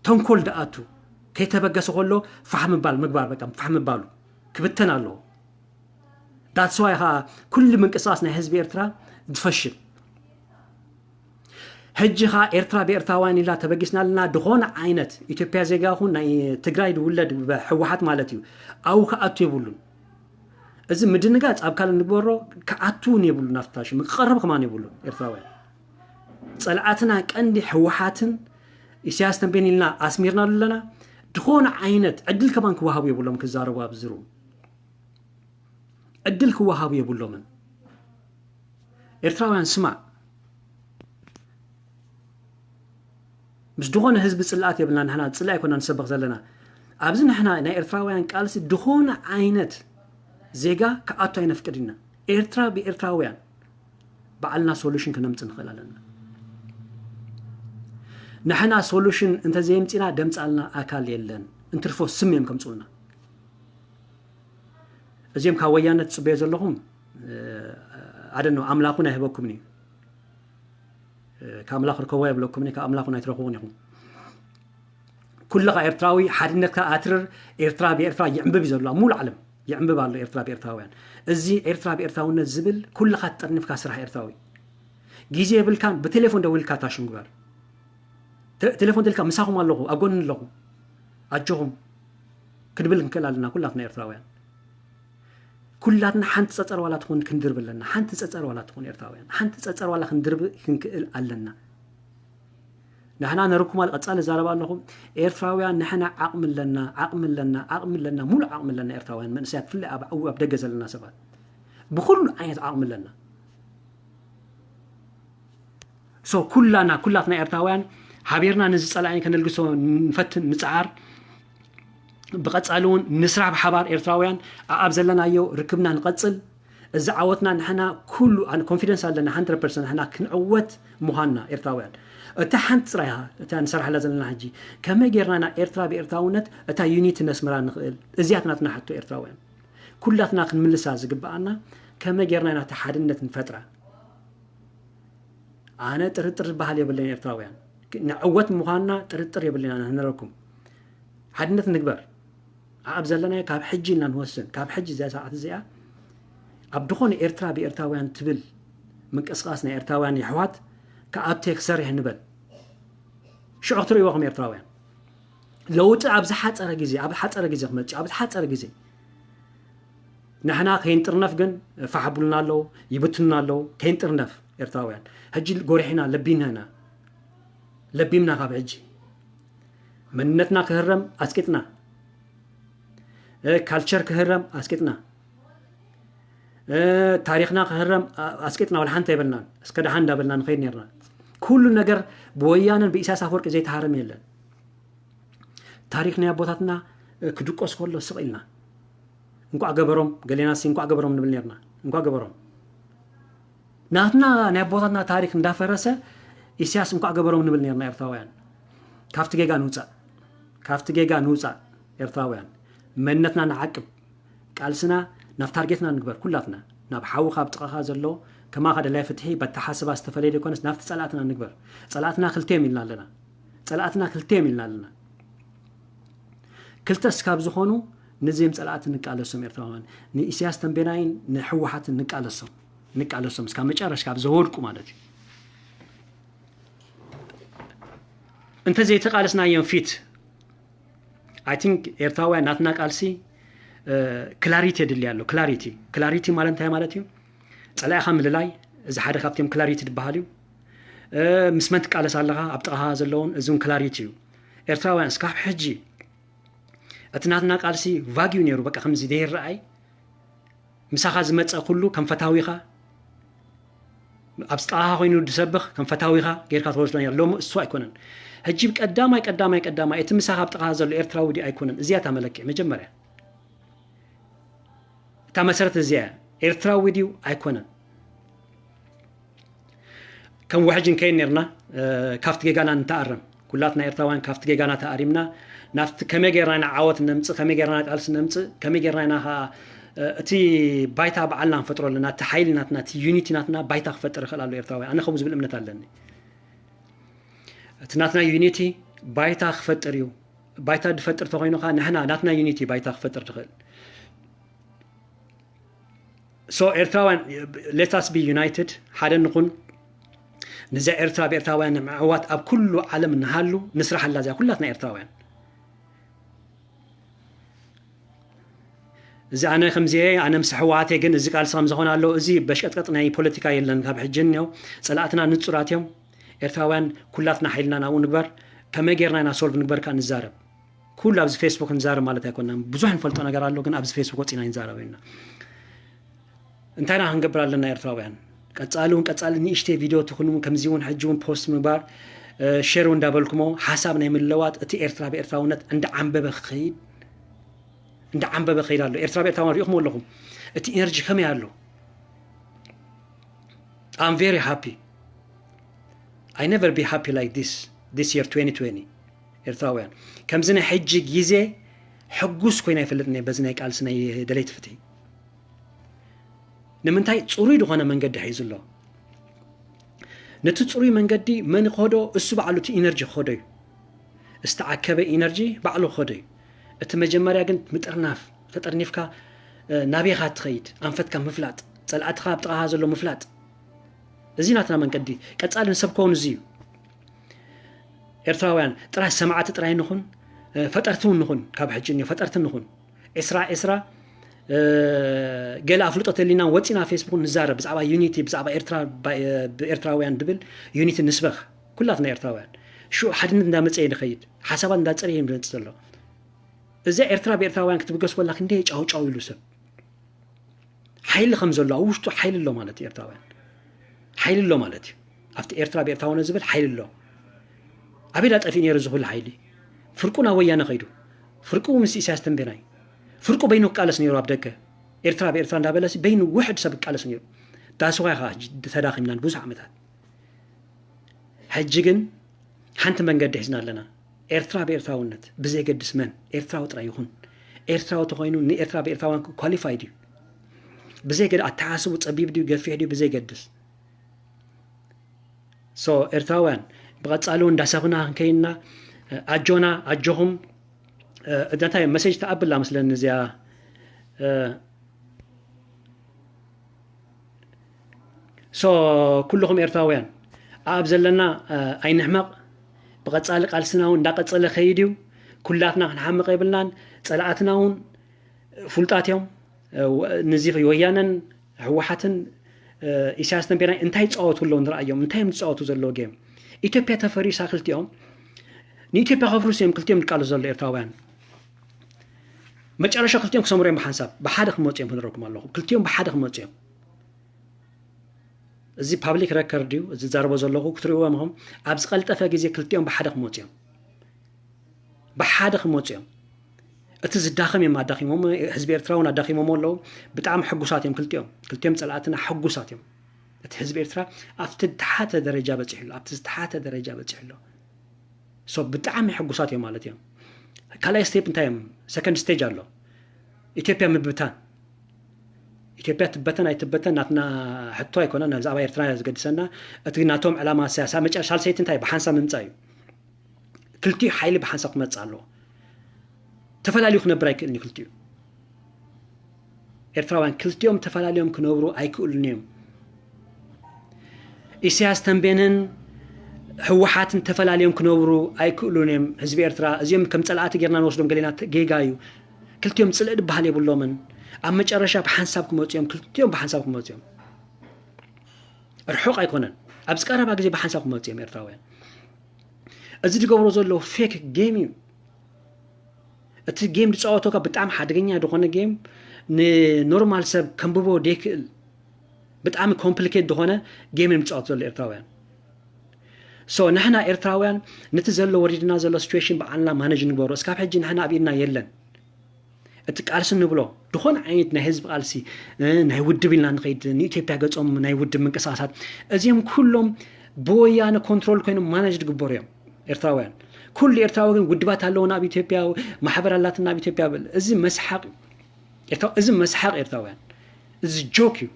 ተንኮል ደኣቱ ከይተበገሰ ከሎ ፋሕ ምባል ምግባር፣ በቃ ፋሕ ምባሉ ክብተን ኣለዎ። ዳትስዋይ ከዓ ኩሉ ምንቅስቃስ ናይ ህዝቢ ኤርትራ ዝፈሽል። ሕጂ ከዓ ኤርትራ ብኤርትራውያን ኢላ ተበጊስና ኣለና። ድኾነ ዓይነት ኢትዮጵያ ዜጋ ይኹን ናይ ትግራይ ዝውለድ ብሕወሓት ማለት እዩ፣ ኣብኡ ክኣቱ የብሉን። እዚ ምድንጋጽ ኣብ ካልእ ንግበሮ፣ ክኣቱ እውን የብሉን። ኣብታ ሽም ክቐርብ ከማን የብሉን። ኤርትራውያን ጸላእትና ቀንዲ ሕወሓትን ኢሳያስ ተንቤን ኢልና ኣስሚርናሉ ኣለና። ድኾነ ዓይነት ዕድል ከማን ክወሃቡ የብሎም ክዛረቡ ኣብዚ ሩም። ዕድል ክወሃቡ የብሎምን። ኤርትራውያን ስማዕ፣ ምስ ዝኾነ ህዝቢ ጽልኣት የብልና። ንሕና ጽልኢ ኣይኮና ንሰብኽ ዘለና። ኣብዚ ንሕና ናይ ኤርትራውያን ቃልሲ ዝኾነ ዓይነት ዜጋ ክኣቱ ኣይነፍቅድ ኢና። ኤርትራ ብኤርትራውያን ባዕልና ሶሉሽን ክነምጽእ ንኽእል ኣለና። ንሕና ሶሉሽን እንተዘየምጺና ደምጻልና ኣካል የለን። እንትርፎ ስም እዮም ከምጽኡልና። እዚኦም ካብ ወያነ ትጽበዮ ዘለኹም፣ ኣደኖ ኣምላኹን ኣይህበኩምን እዩ። ካብ ኣምላኽ ርከቦ የብለኩምን እዩ፣ ካብ ኣምላኹን ኣይትረኽቡን ኢኹም። ኩልኻ ኤርትራዊ ሓድነትካ ኣትርር። ኤርትራ ብኤርትራ ይዕምብብ እዩ ዘሎ፣ ኣብ ሙሉ ዓለም ይዕምብብ ኣሎ ኤርትራ ብኤርትራውያን። እዚ ኤርትራ ብኤርትራውነት ዝብል ኩልኻ ትጠርኒፍካ ስራሕ ኤርትራዊ። ግዜ የብልካን፣ ብቴሌፎን ደዊልካ ታሽም ግበር። ቴሌፎን ተልካ ምሳኹም ኣለኹ፣ ኣብ ጎኒ ኣለኹ፣ ኣጆኹም ክንብል ክንክእል ኣለና። ኩላትና ኤርትራውያን ኩላትና ሓንቲ ጸጸር ዋላ ትኹን ክንድርብ ኣለና። ሓንቲ ጸጸር ዋላ ትኹን ኤርትራውያን ሓንቲ ጸጸር ዋላ ክንድርብ ክንክእል ኣለና። ንሕና ነርኩማል ቀጻሊ ዛረባ ኣለኹም ኤርትራውያን፣ ንሕና ዓቕሚ ኣለና፣ ዓቕሚ ኣለና፣ ዓቕሚ ኣለና፣ ሙሉ ዓቕሚ ኣለና ኤርትራውያን መንእሰያት፣ ፍላይ ኣብ ዓው ኣብ ደገ ዘለና ሰባት ብኩሉ ዓይነት ዓቕሚ ኣለና። ሶ ኩላና ኩላትና ኤርትራውያን ሓቢርና ነዚ ጸላኢ ከነልግሶ ንፈትን ንጽዓር። ብቐጻሊ እውን ንስራሕ ብሓባር ኤርትራውያን ኣኣብ ዘለናዮ ርክብና ንቐጽል። እዚ ዓወትና ንሕና ኩሉ ኣነ ኮንፊደንስ ኣለና፣ ሓንድረድ ፐርሰንት ንሕና ክንዕወት ምዃንና ኤርትራውያን። እታ ሓንቲ ጥራይ እያ እታ ንሰርሓላ ዘለና ሕጂ፣ ከመይ ጌርና ና ኤርትራ ብኤርትራውነት እታ ዩኒቲ ነስምራ ንኽእል? እዚያት ናትና ሕቶ ኤርትራውያን ኩላትና ክንምልሳ ዝግብኣና፣ ከመይ ጌርና ኢና እታ ሓድነት ንፈጥራ? ኣነ ጥርጥር ዝበሃል የብለይን ኤርትራውያን፣ ንዕወት ምዃንና ጥርጥር የብለይን። ኣነ ንረኩም ሓድነት ንግበር። ኣብ ዘለናዮ ካብ ሕጂ ኢልና ንወስን። ካብ ሕጂ እዚኣ ሰዓት እዚኣ ኣብ ድኾነ ኤርትራ ብኤርትራውያን ትብል ምንቅስቃስ ናይ ኤርትራውያን የሕዋት ክኣቱ ክሰርሕ ንበል። ሽዑ ክትርእይዎ ከም ኤርትራውያን ለውጢ ኣብ ዝሓጸረ ግዜ፣ ኣብ ዝሓጸረ ግዜ ክመጽእ፣ ኣብ ዝሓጸረ ግዜ። ንሕና ከይንጥርነፍ ግን ፋሕ ብሉና ኣለዉ፣ ይብትኑና ኣለዉ። ከይንጥርነፍ ኤርትራውያን ሕጂ ጎሪሕና ለቢምና ኢና። ለቢምና ካብ ሕጂ መንነትና ክህረም ኣስቂጥና፣ ካልቸር ክህረም ኣስቂጥና፣ ታሪኽና ክህረም ኣስቂጥና፣ ወላ ሓንቲ ኣይበልናን። እስከ ደሓን እንዳበልና ንኸይድ ነርና። ኩሉ ነገር ብወያነን ብኢሳያስ ኣፈወርቂ ዘይተሃረም የለን። ታሪኽ ናይ ኣቦታትና ክድቆስ ከሎ ስቕ ኢልና እንኳዕ ገበሮም፣ ገሌናሲ እንኳዕ ገበሮም ንብል ነርና። እንኳዕ ገበሮም። ናትና ናይ ኣቦታትና ታሪኽ እንዳፈረሰ ኢሳያስ እንኳዕ ገበሮም ንብል ነርና ኤርትራውያን። ካብቲ ጌጋ ንውፃእ፣ ካብቲ ጌጋ ንውፃእ ኤርትራውያን። መንነትና ንዓቅብ፣ ቃልስና ናብ ታርጌትና ንግበር። ኩላትና ናብ ሓዊ ካብ ጥቓኻ ዘሎ ከማኻ ደላይ ፍትሒ በተሓስባ ዝተፈለየ ዘይኮነስ ናብቲ ፀላእትና ንግበር። ፀላእትና ክልተ እዮም ኢልና ኣለና። ፀላእትና ክልተ እዮም ኢልና ኣለና። ክልተ እስካብ ዝኾኑ ንዚም ፀላእቲ ንቃለሶም ኤርትራውያን፣ ንኢሳያስ ተንቤናይን ንሕወሓትን ንቃለሶም፣ ንቃለሶም እስካብ መጨረሻ ካብ ዘወድቁ ማለት እዩ። እንተ ዘይተቃለስናዮም ፊት፣ I think ኤርትራውያን ናትና ቃልሲ ክላሪቲ የድሊ ኣሎ። ክላሪቲ ክላሪቲ ማለት እንታይ ማለት እዩ? ፀላኢኻ ምልላይ፣ እዚ ሓደ ካብቶም ክላሪቲ ዝበሃል እዩ። ምስ መን ትቃለስ ኣለኻ ኣብ ጥቓኻ ዘለውን፣ እዚ እውን ክላሪቲ እዩ። ኤርትራውያን እስካብ ሕጂ እቲ ናትና ቃልሲ ቫግ እዩ ነይሩ። በቃ ከምዚ ዘይረኣይ ምሳኻ ዝመፀ ኩሉ ከም ፈታዊኻ፣ ኣብ ጥቓኻ ኮይኑ ዝሰብኽ ከም ፈታዊኻ ጌርካ ትወስዶ ነይሩ። ሎሚ እሱ ኣይኮነን። ሕጂ ቀዳማይ ቀዳማይ ቀዳማይ እቲ ምሳኻ ኣብ ጥቓኻ ዘሎ ኤርትራዊ ድዩ ኣይኮነን? እዚያ እታ መለክዒ መጀመርያ፣ እታ መሰረት እዚያ እያ። ኤርትራዊ ድዩ ኣይኮነን? ከም ውሕጅ ንከይድ ነርና። ካብቲ ጌጋና ንተኣረም። ኩላትና ኤርትራውያን ካብቲ ጌጋና ተኣሪምና፣ ናብቲ ከመይ ጌርና ኢና ዓወት ነምፅእ፣ ከመይ ጌርና ቃልሲ ነምፅእ፣ ከመይ ጌርና ኢና ከዓ እቲ ባይታ በዓልና ንፈጥሮ ኣለና። እቲ ሓይሊ ናትና፣ እቲ ዩኒቲ ናትና ባይታ ክፈጥር ይኽእል ኣሎ ኤርትራውያን። ኣነ ከምኡ ዝብል እምነት ኣለኒ። እቲ ናትና ዩኒቲ ባይታ ክፈጥር እዩ። ባይታ ዝፈጥር ተኮይኑ ከዓ ንሕና ናትና ዩኒቲ ባይታ ክፈጥር ትኽእል። So ኤርትራውያን, let us be united፣ ሓደ ንኹን። ንዛ ኤርትራ ብኤርትራውያን ንምዕዋት ኣብ ኩሉ ዓለም ንሃሉ፣ ንስራሓላ እዚኣ ኩላትና ኤርትራውያን። እዚ ኣነ ከምዚ እየ፣ ኣነ ምስ ሕወሓት እየ፣ ግን እዚ ቃልሲ ከም ዝኾነ ኣሎ፣ እዚ በሽቀጥቀጥ ናይ ፖለቲካ የለን። ካብ ሕጂ እኒኦ ፀላእትና ንፁራት እዮም። ኤርትራውያን ኩላትና ሓይልና ናብኡ ንግበር። ከመይ ጌርና ኢና ሶልቭ ንግበር ከዓ ንዛረብ። ኩሉ ኣብዚ ፌስቡክ ንዛረብ ማለት ኣይኮናን። ብዙሕ ንፈልጦ ነገር ኣሎ፣ ግን ኣብዚ ፌስቡክ ወፂና ንዛረብ ኢና። እንታይ ኢና ክንገብር ኣለና ኤርትራውያን? ቀጻሊ እውን ቀጻሊ ንእሽተይ ቪድዮ ትኹን እውን ከምዚ እውን ሕጂ እውን ፖስት ምግባር፣ እ፣ ሼር እውን እንዳበልኩሞ ሓሳብ ናይ ምልዋጥ፣ እቲ ኤርትራ ብኤርትራውነት እንዳዓንበበ ክኸይድ፣ እንዳዓንበበ ክኸይድ ኣሎ። ኤርትራ ብኤርትራውያን ሪኢኹም ኣለኹም። እቲ ኢነርጂ ከመይ ኣሎ? I'm very happy. I never be happy like this, this year twenty twenty. ኤርትራውያን፣ ከምዚ ናይ ሕጂ ግዜ ሕጉስ ኮይነ ኣይፈልጥን እየ በዚ ናይ ቃልሲ ናይ ደለይቲ ፍትሒ። ንምንታይ? ጽሩይ ዝኾነ መንገዲ ሒዙ ኣሎ። ነቲ ጽሩይ መንገዲ መን ይኸዶ? እሱ ባዕሉ እቲ ኢነርጂ ክኸዶ እዩ። ዝተኣከበ ኢነርጂ ባዕሉ ክኸዶ እዩ። እቲ መጀመርያ ግን ምጥርናፍ፣ ተጠርኒፍካ፣ እ፣ ናበይኻ ትኸይድ? ኣንፈትካ ምፍላጥ፣ ጸላእትኻ ኣብ ጥቓኻ ዘሎ ምፍላጥ። እዚ ናትና መንገዲ። ቀጻሊ ንሰብኮ እውን እዚ እዩ። ኤርትራውያን ጥራይ ሰማዕቲ ጥራይ ንኹን፣ እ፣ ፈጠርቲ እውን ንኹን። ካብ ሕጂ እኒኦ ፈጠርቲ ንኹን። ዒስራ ዒስራ፣ እ፣ ገለ ኣፍልጦ ተሊና ወጺና ፌስቡክ ንዛረብ ብዛዕባ ዩኒቲ፣ ብዛዕባ ኤርትራ፣ ባ-፣ እ፣ ብኤርትራውያን ድብል ዩኒቲ ንስበኽ። ኩላትና ኤርትራውያን። ሽዑ ሓድነት እንዳመጸ እዩ ንኸይድ። ሓሳባት እንዳጸረየ እዩ ዝመጽእ ዘሎ። እዛ ኤርትራ ብኤርትራውያን ክትብገስ ኮላ ክንደይ ጫው ጫው ኢሉ ሰብ። ሓይሊ ከም ዘሎ ኣብ ውሽጡ ሓይሊ ኣሎ ማለት እዩ። ኤርትራውያን ሓይሊ ኣሎ ማለት እዩ። ኣብቲ ኤርትራ ብኤርትራውነት ዝብል ሓይሊ ኣሎ። ኣበይ ዳ ጠፊኡ ነይሩ እዚ ኩሉ ሓይሊ? ፍርቁ ናብ ወያነ ከይዱ። ፍርቁ ምስ ኢሳያስ ተንቤናይ። ፍርቁ በይኑ ክቃለስ ነይሩ ኣብ ደገ። ኤርትራ ብኤርትራ እንዳበለሲ በይኑ ውሕድ ሰብ ክቃለስ ነይሩ። ዳስዋይ ኸዓ ሕጂ ተዳኺምና ንብዙሕ ዓመታት። ሕጂ ግን ሓንቲ መንገዲ ሒዝና ኣለና። ኤርትራ ብኤርትራውነት ብዘይገድስ መን ኤርትራዊ ጥራይ ይኹን። ኤርትራዊ ተኾይኑ ንኤርትራ ብኤርትራውያን ኳሊፋይድ እዩ። ብዘይገድ-፣ ኣተሓሳስቡ ጸቢብ ድዩ ገፊሕ ድዩ ብዘይገድስ። ሶ ኤርትራውያን ብቐጻሊ እውን እንዳሰኽና ክንከይንና፣ ኣጆና፣ ኣጆኹም። እ፣ እንታይ መሴጅ ተኣብላ መስለኒ እዚኣ፣ እ፣ ሶ ኩልኹም ኤርትራውያን ኣብ ዘለና፣ እ፣ ኣይንሕመቕ። ብቐጻሊ ቃልስና እውን እንዳቐጸለ ከይድ እዩ። ኩላትና ክንሓምቕ የብልናን። ጸላእትና እውን ፍሉጣት እዮም። እ፣ ወ-፣ ንዚ ወያነን ህወሓትን፣ እ፣ ኢሳያስ ተንቤናይ እንታይ ይጻወቱ ኣለዉ ንርኣዮም። እንታይ እዮም ዝጻወቱ ዘለዉ ጌም? ኢትዮጵያ ተፈሪሳ ክልቲኦም፣ ንኢትዮጵያ ከፍርሱ እዮም ክልቲኦም ዝቃለሱ ዘለዉ ኤርትራውያን። መጨረሻ ክልቲኦም ክሰምሩ እዮም ብሓንሳብ። ብሓደ ክመጹ እዮም ክነግረኩም ኣለኹ። ክልቲኦም ብሓደ ክመጹ እዮም። እዚ ፓብሊክ ረከርድ እዩ፣ እዚ ዝዛረቦ ዘለኹ ክትርእይዎም ኢኹም። ኣብ ዝቐልጠፈ ግዜ ክልቲኦም ብሓደ ክመጹ እዮም። ብሓደ ክመጹ እዮም። እቲ ዝዳኸም እዮም ኣዳኺሞም፣ ህዝቢ ኤርትራ እውን ኣዳኺሞም ኣለዉ። ብጣዕሚ ሕጉሳት እዮም ክልቲኦም። ክልቲኦም ጸላእትና ሕጉሳት እዮም። እቲ ህዝቢ ኤርትራ ኣብቲ ዝተሓተ ደረጃ በፂሑ ኣሎ ኣብቲ ዝተሓተ ደረጃ በፂሑ ኣሎ። ሶ ብጣዕሚ ሕጉሳት እዮም ማለት እዮም። ካልኣይ ስቴፕ እንታይ እዮም? ሰከንድ ስቴጅ ኣሎ። ኢትዮጵያ ምብታን። ኢትዮጵያ ትበተን ኣይትበተን ናትና ሕቶ ኣይኮነን። ብዛዕባ ኤርትራ እያ ዝገድሰና። እቲ ናቶም ዕላማ ሳልሰይቲ እንታይ ብሓንሳብ ምምፃእ እዩ። ክልቲኡ ሓይሊ ብሓንሳብ ክመፅእ ኣለዎ። ተፈላልዩ ክነብር ኣይክእልን እዩ ክልቲኡ። ኤርትራውያን ክልቲኦም ተፈላልዮም ክነብሩ ኣይክእሉን እዮም። ኢሳያስ ተንቤንን ህወሓትን ተፈላልዮም ክነብሩ ኣይክእሉን እዮም። ህዝቢ ኤርትራ እዚኦም ከም ፀላእቲ ጌርና ንወስዶም ገሌና ጌጋ እዩ። ክልቲኦም ፅልእ ድበሃል የብሎምን። ኣብ መጨረሻ ብሓንሳብ ክመፁ እዮም። ክልቲኦም ብሓንሳብ ክመፁ እዮም። ርሑቕ ኣይኮነን። ኣብዚ ቀረባ ግዜ ብሓንሳብ ክመፁ እዮም ኤርትራውያን። እዚ ዝገብሮ ዘሎ ፌክ ጌም እዩ። እቲ ጌም ዝፃወቶ ካብ ብጣዕሚ ሓደገኛ ዝኾነ ጌም፣ ንኖርማል ሰብ ከንብቦ ደይክእል ብጣዕሚ ኮምፕሊኬት ዝኾነ ጌም እዮም ዝፃወቱ ዘሎ ኤርትራውያን። ሶ ንሕና ኤርትራውያን ነቲ ዘሎ ወሪድና ዘሎ ሲቹዌሽን በዓልና ማነጅ ንግበሮ። እስካብ ሕጂ ንሕና ኣብ ኢድና የለን። እቲ ቃልሲ ንብሎ ዝኾነ ዓይነት ናይ ህዝቢ ቃልሲ፣ ናይ ውድብ ኢልና ንኸይድ፣ ንኢትዮጵያ ገጾም ናይ ውድብ ምንቅስቃሳት፣ እዚኦም ኩሎም ብወያነ ኮንትሮል ኮይኖም ማነጅ ዝግበሩ እዮም። ኤርትራውያን ኩሉ ኤርትራዊ ግን ውድባት ኣለውና ኣብ ኢትዮጵያ፣ ማሕበር ኣላትና ኣብ ኢትዮጵያ ብል። እዚ መስሓቅ እዩ። እዚ መስሓቅ ኤርትራውያን፣ እዚ ጆክ እዩ።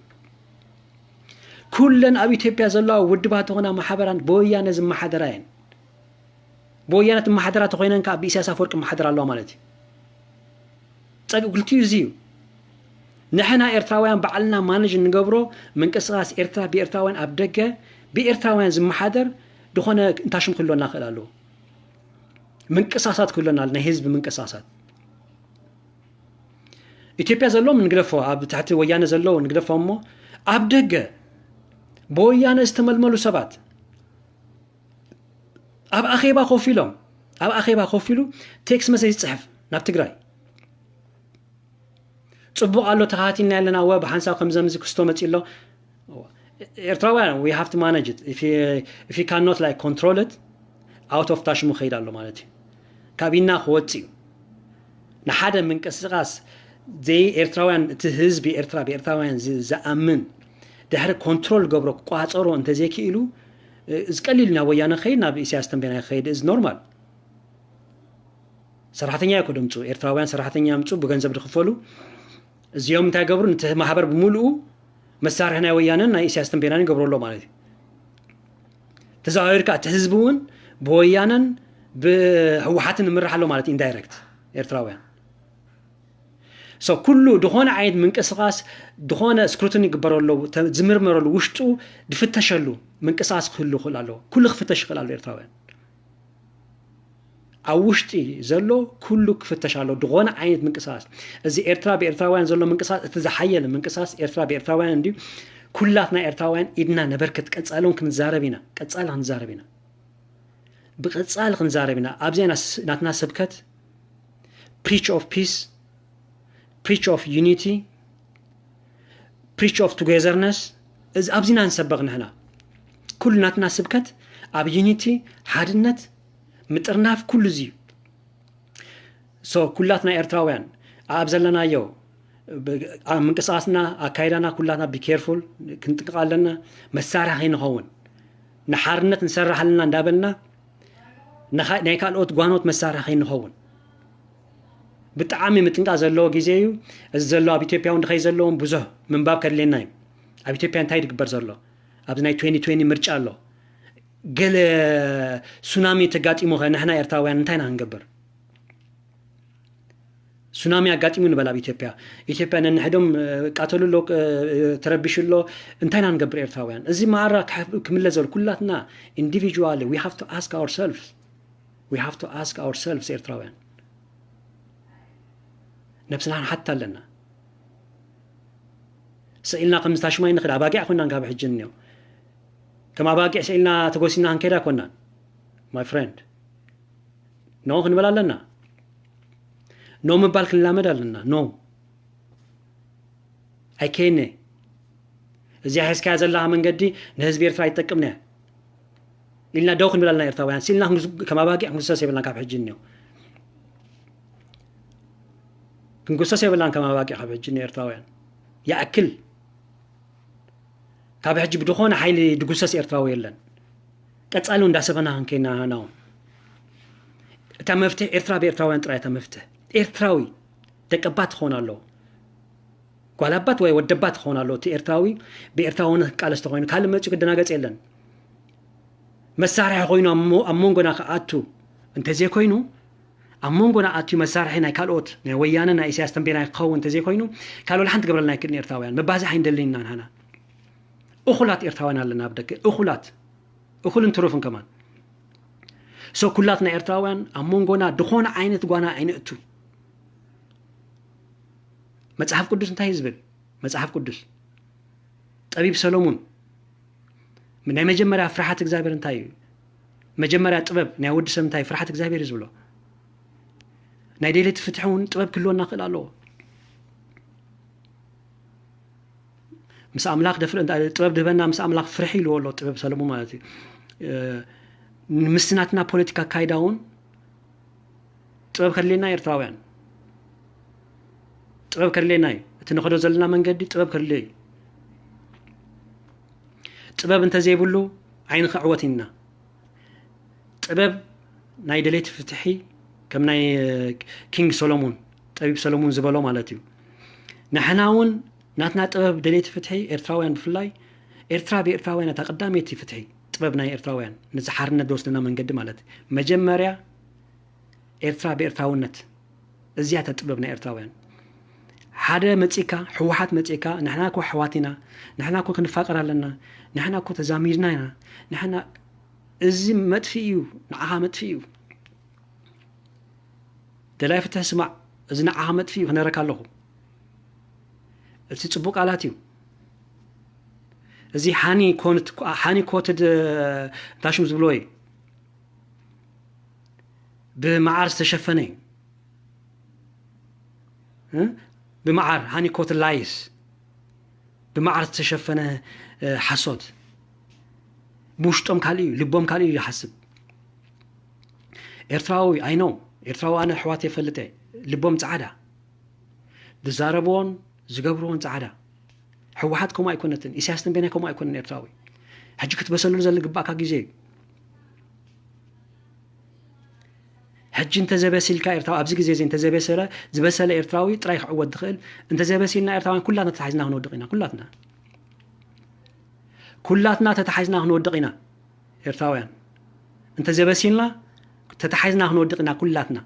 ኩለን ኣብ ኢትዮጵያ ዘለዋ ውድባት ዝኾና ማሕበራን ብወያነ ዝመሓደራ እየን። ብወያነ ትመሓደራ ተኮይነን ከዓ ብኢሳያስ ኣፈወርቂ መሓደር ኣለዋ ማለት እዩ። ፀግኡ ክልቲኡ እዚ እዩ። ንሕና ኤርትራውያን ባዕልና ማነጅ እንገብሮ ምንቅስቃስ ኤርትራ ብኤርትራውያን ኣብ ደገ ብኤርትራውያን ዝመሓደር ዝኾነ እንታሽም ክህልወና ክእል ኣለዎ። ምንቅስቃሳት ክህልወና ናይ ህዝቢ ምንቅስቃሳት ኢትዮጵያ ዘለዎም ንግደፎ፣ ኣብ ትሕቲ ወያነ ዘለዉ ንግደፎ እሞ ኣብ ደገ ብወያነ ዝተመልመሉ ሰባት ኣብ ኣኼባ ኮፍ ኢሎም ኣብ ኣኼባ ኮፍ ኢሉ ቴክስት መሰጅ ይፅሕፍ ናብ ትግራይ። ፅቡቕ ኣሎ ተኻቲልና ኣለና ወ ብሓንሳብ ከምዘምዚ ክስቶ መፂ ኣሎ። ኤርትራውያን we have to manage it if you, if you cannot like control it out of ታሽሙ ከይድ ኣሎ ማለት እዩ። ካብ ኢና ክወፅ እዩ። ንሓደ ምንቅስቃስ ዘይ ኤርትራውያን እቲ ህዝቢ ኤርትራ ብኤርትራውያን ዝኣምን ድሕሪ ኮንትሮል ገብሮ ክቋፀሮ እንተዘይክኢሉ እዚ ቀሊል ናብ ወያነ ክኸይድ ናብ ኢሳያስ ተንቤና ክኸይድ እዚ ኖርማል። ሰራሕተኛ እኮ ደምፁ ኤርትራውያን ሰራሕተኛ ምፁ ብገንዘብ ዝኽፈሉ እዚኦም እንታይ ገብሩ ነቲ ማሕበር ብምሉኡ መሳርሒ ናይ ወያነን ናይ ኢሳያስ ተንቤናን ይገብሩ ኣሎ ማለት እዩ። ተዘዋዊርካ እቲ ህዝቢ እውን ብወያነን ብህወሓትን ንምራሕ ኣሎ ማለት ኢንዳይረክት ኤርትራውያን። ሶ ኩሉ ዝኾነ ዓይነት ምንቅስቃስ ዝኾነ ስክሩትኒ ይግበረሉ ዝምርመረሉ ውሽጡ ዝፍተሸሉ ምንቅስቃስ ክህሉ ይኽእል ኣለዎ። ኩሉ ክፍተሽ ይኽእል ኣሎ ኤርትራውያን። ኣብ ውሽጢ ዘሎ ኩሉ ክፍተሽ ኣሎ። ዝኾነ ዓይነት ምንቅስቃስ እዚ ኤርትራ ብኤርትራውያን ዘሎ ምንቅስቃስ እቲ ዝሓየለ ምንቅስቃስ ኤርትራ ብኤርትራውያን እንድዩ። ኩላትና ኤርትራውያን ኢድና ነበርክት። ቀጻሊ እውን ክንዛረብ ኢና። ቀጻሊ ክንዛረብ ኢና። ብቐጻሊ ክንዛረብ ኢና። ኣብዚኣ ናትና ስብከት preach of peace, preach of unity, preach of togetherness ኣብዚ ኢና ንሰበኽ ንሕና። ኩሉ ናትና ስብከት ኣብ ዩኒቲ፣ ሓድነት፣ ምጥርናፍ ኩሉ እዚ እዩ። ሶ ኩላትና ኤርትራውያን ኣብ ዘለናዮ ኣብ ምንቅስቃስና ኣካይዳና ኩላትና ቢኬርፉል ክንጥንቀቕ ኣለና። መሳርያ ከይንኸውን ንሓርነት ንሰርሕ ኣለና እንዳበልና ናይ ካልኦት ጓኖት መሳርያ ከይንኸውን ብጣዕሚ ምጥንቃቕ ዘለዎ ግዜ እዩ። እዚ ዘሎ ኣብ ኢትዮጵያ እውን ድኸይ ዘለዎም ብዙሕ ምንባብ ከድልየና እዩ። ኣብ ኢትዮጵያ እንታይ ዝግበር ዘሎ ኣብዚ ናይ ትዌንቲ ትዌንቲ ምርጫ ኣሎ። ገለ ሱናሚ ተጋጢሙ ኸ ንሕና ኤርትራውያን እንታይ ኢና ክንገብር? ሱናሚ ኣጋጢሙ ንበል ኣብ ኢትዮጵያ። ኢትዮጵያ ነንሕዶም ቃተሉ ኣሎ፣ ተረቢሹ ኣሎ። እንታይ ኢና ንገብር ኤርትራውያን? እዚ መኣራ ክምለስ ዘሎ ኩላትና individually we have to ask ourselves we have to ask ourselves ኤርትራውያን ነብስና ክንሓትት ኣለና። ስኢልና ከም ዝታሽማይ ንኽድ ኣባጊዕ ኮይናን ካብ ሕጂ እንዮ ከም ኣባጊዕ ስኢልና ተጎሲና ክንከይድ ኣይኮናን። My friend no ክንብል ኣለና። No ምባል ክንላመድ ኣለና። No ኣይከይነ እዚኣ ሒዝካያ ዘለኻ መንገዲ ንህዝቢ ኤርትራ ኣይጠቅምና ኢልና ደው ክንብል ኣለና። ኤርትራውያን ስኢልና ከም ኣባጊዕ ክንጉሰስ የብልና። ካብ ሕጂ እንዮ ክንጉሰስ የብልናን ከም ኣባጊዕ ካብ ሕጂ እንዮ ኤርትራውያን ይኣክል። ካብ ሕጂ ብድኾነ ሓይሊ ድጉሰስ ኤርትራዊ የለን። ቀጻሊ እንዳሰበና ክንከይና ናውን እታ መፍትሕ ኤርትራ ብኤርትራውያን ጥራይ እታ መፍትሕ። ኤርትራዊ ደቀባት ክኸውን ኣለዎ። ጓል ኣባት ወይ ወደባት ክኸውን ኣለዎ። እቲ ኤርትራዊ ብኤርትራውነት ክቃለስ ተኾይኑ ካልእ መጺኡ ክደናገጽ የለን። መሳርሒ ኮይኑ ኣብ ሞ-፣ ኣብ መንጎና ክኣቱ እንተዘይኮይኑ፣ ኣብ መንጎና ኣትዩ መሳርሒ ናይ ካልኦት፣ ናይ ወያነ፣ ናይ ኢሳያስ ተንቤናይ ክኸውን እንተዘይኮይኑ፣ ካልእ ሓንቲ ክገብረልና ኣይክእልን። ኤርትራውያን መባዝሕ ኣይንደልን ኢና ንሕና። እኹላት ኤርትራውያን ኣለና ኣብ ደገ፣ እኹላት። እኹልን ትሩፍን ከማን። ሶ ኩላትና ኤርትራውያን ኣብ መንጎና ድኾነ ዓይነት ጓና ኣይነእቱ። መጽሓፍ ቅዱስ እንታይ እዩ ዝብል? መጽሓፍ ቅዱስ ጠቢብ ሰሎሙን ናይ መጀመርያ ፍርሓት እግዚኣብሔር እንታይ እዩ? መጀመርያ ጥበብ ናይ ወዲ ሰብ እንታይ ፍርሓት እግዚኣብሔር እዩ ዝብሎ። ናይ ደሌት ፍትሒ እውን ጥበብ ክህልወና ክእል ኣለዎ። ምስ ኣምላኽ ደፍር-፣ እንዳ-፣ ጥበብ ድህበና ምስ ኣምላኽ ፍርሒ ኢልዎ ኣሎ ጥበብ ሰሎሙን ማለት እዩ። እ፣ ምስ ናትና ፖለቲካ ኣካይዳ እውን ጥበብ ከድልየና ኤርትራውያን። ጥበብ ከድልየና እዩ። እቲ ንኸዶ ዘለና መንገዲ ጥበብ ከድልዮ እዩ። ጥበብ እንተዘይብሉ ኣይንኽዕወት ኢና። ጥበብ ናይ ደሌት ፍትሒ ከም ናይ፣ እ፣ ኪንግ ሰሎሙን፣ ጠቢብ ሰሎሙን ዝበሎ ማለት እዩ። ንሕና እውን ናትና ጥበብ ደሌት ፍትሒ ኤርትራውያን ብፍላይ ኤርትራ ብኤርትራውያን እታ ቀዳመይቲ ፍትሒ ጥበብ ናይ ኤርትራውያን ነዚ ሓርነት ዝወስደና መንገዲ ማለት እዩ። መጀመርያ ኤርትራ ብኤርትራውነት እዚያ እታ ጥበብ ናይ ኤርትራውያን። ሓደ መጺካ፣ ህወሓት መጺካ፣ ንሕና እኮ ኣሕዋት ኢና፣ ንሕና እኮ ክንፋቀር ኣለና፣ ንሕና እኮ ተዛሚድና ኢና፣ ንሕና እዚ መጥፍኢ እዩ፣ ንዓኻ መጥፍኢ እዩ። ደላይ ፍትሒ ስማዕ፣ እዚ ንዓኻ መጥፍኢ እዩ ክነረካ ኣለኹ። እቲ ጽቡቅ ቃላት እዩ። እዚ ሃኒ ኮንት-፣ ሃኒ ኮትድ፣ እ፣ እንታይ ሽም ዝብልዎ እዩ? ብመዓር ዝተሸፈነ እዩ። እ? ብመዓር፣ ሃኒ ኮትድ ላይስ። ብመዓር ዝተሸፈነ፣ እ፣ ሓሶት። ብውሽጦም ካልእ እዩ፣ ልቦም ካልእ እዩ ይሓስብ። ኤርትራዊ፣ I know፣ ኤርትራዊ ኣነ ኣሕዋት የፈልጥ እየ። ልቦም ጻዕዳ። ዝዛረብዎን ዝገብርዎን ጻዕዳ። ህወሓት ከምኡ ኣይኮነትን፣ ኢሳያስ ተንቤናይ ከምኡ ኣይኮነን ኤርትራዊ። ሕጂ ክትበሰሉ ዘለ ግባእካ ግዜ እዩ። ሕጂ እንተዘበሲልካ ኤርትራዊ፣ ኣብዚ ግዜ እዚ እንተዘበሰለ፣ ዝበሰለ ኤርትራዊ ጥራይ ክዕወት ዝኽእል፣ እንተዘበሲልና ኤርትራውያን ኩላትና ተታሒዝና ክንወድቕ ኢና፣ ኩላትና። ኩላትና ተታሒዝና ክንወድቕ ኢና ኤርትራውያን። እንተዘበሲልና ተታሒዝና ክንወድቕ ኢና ኩላትና።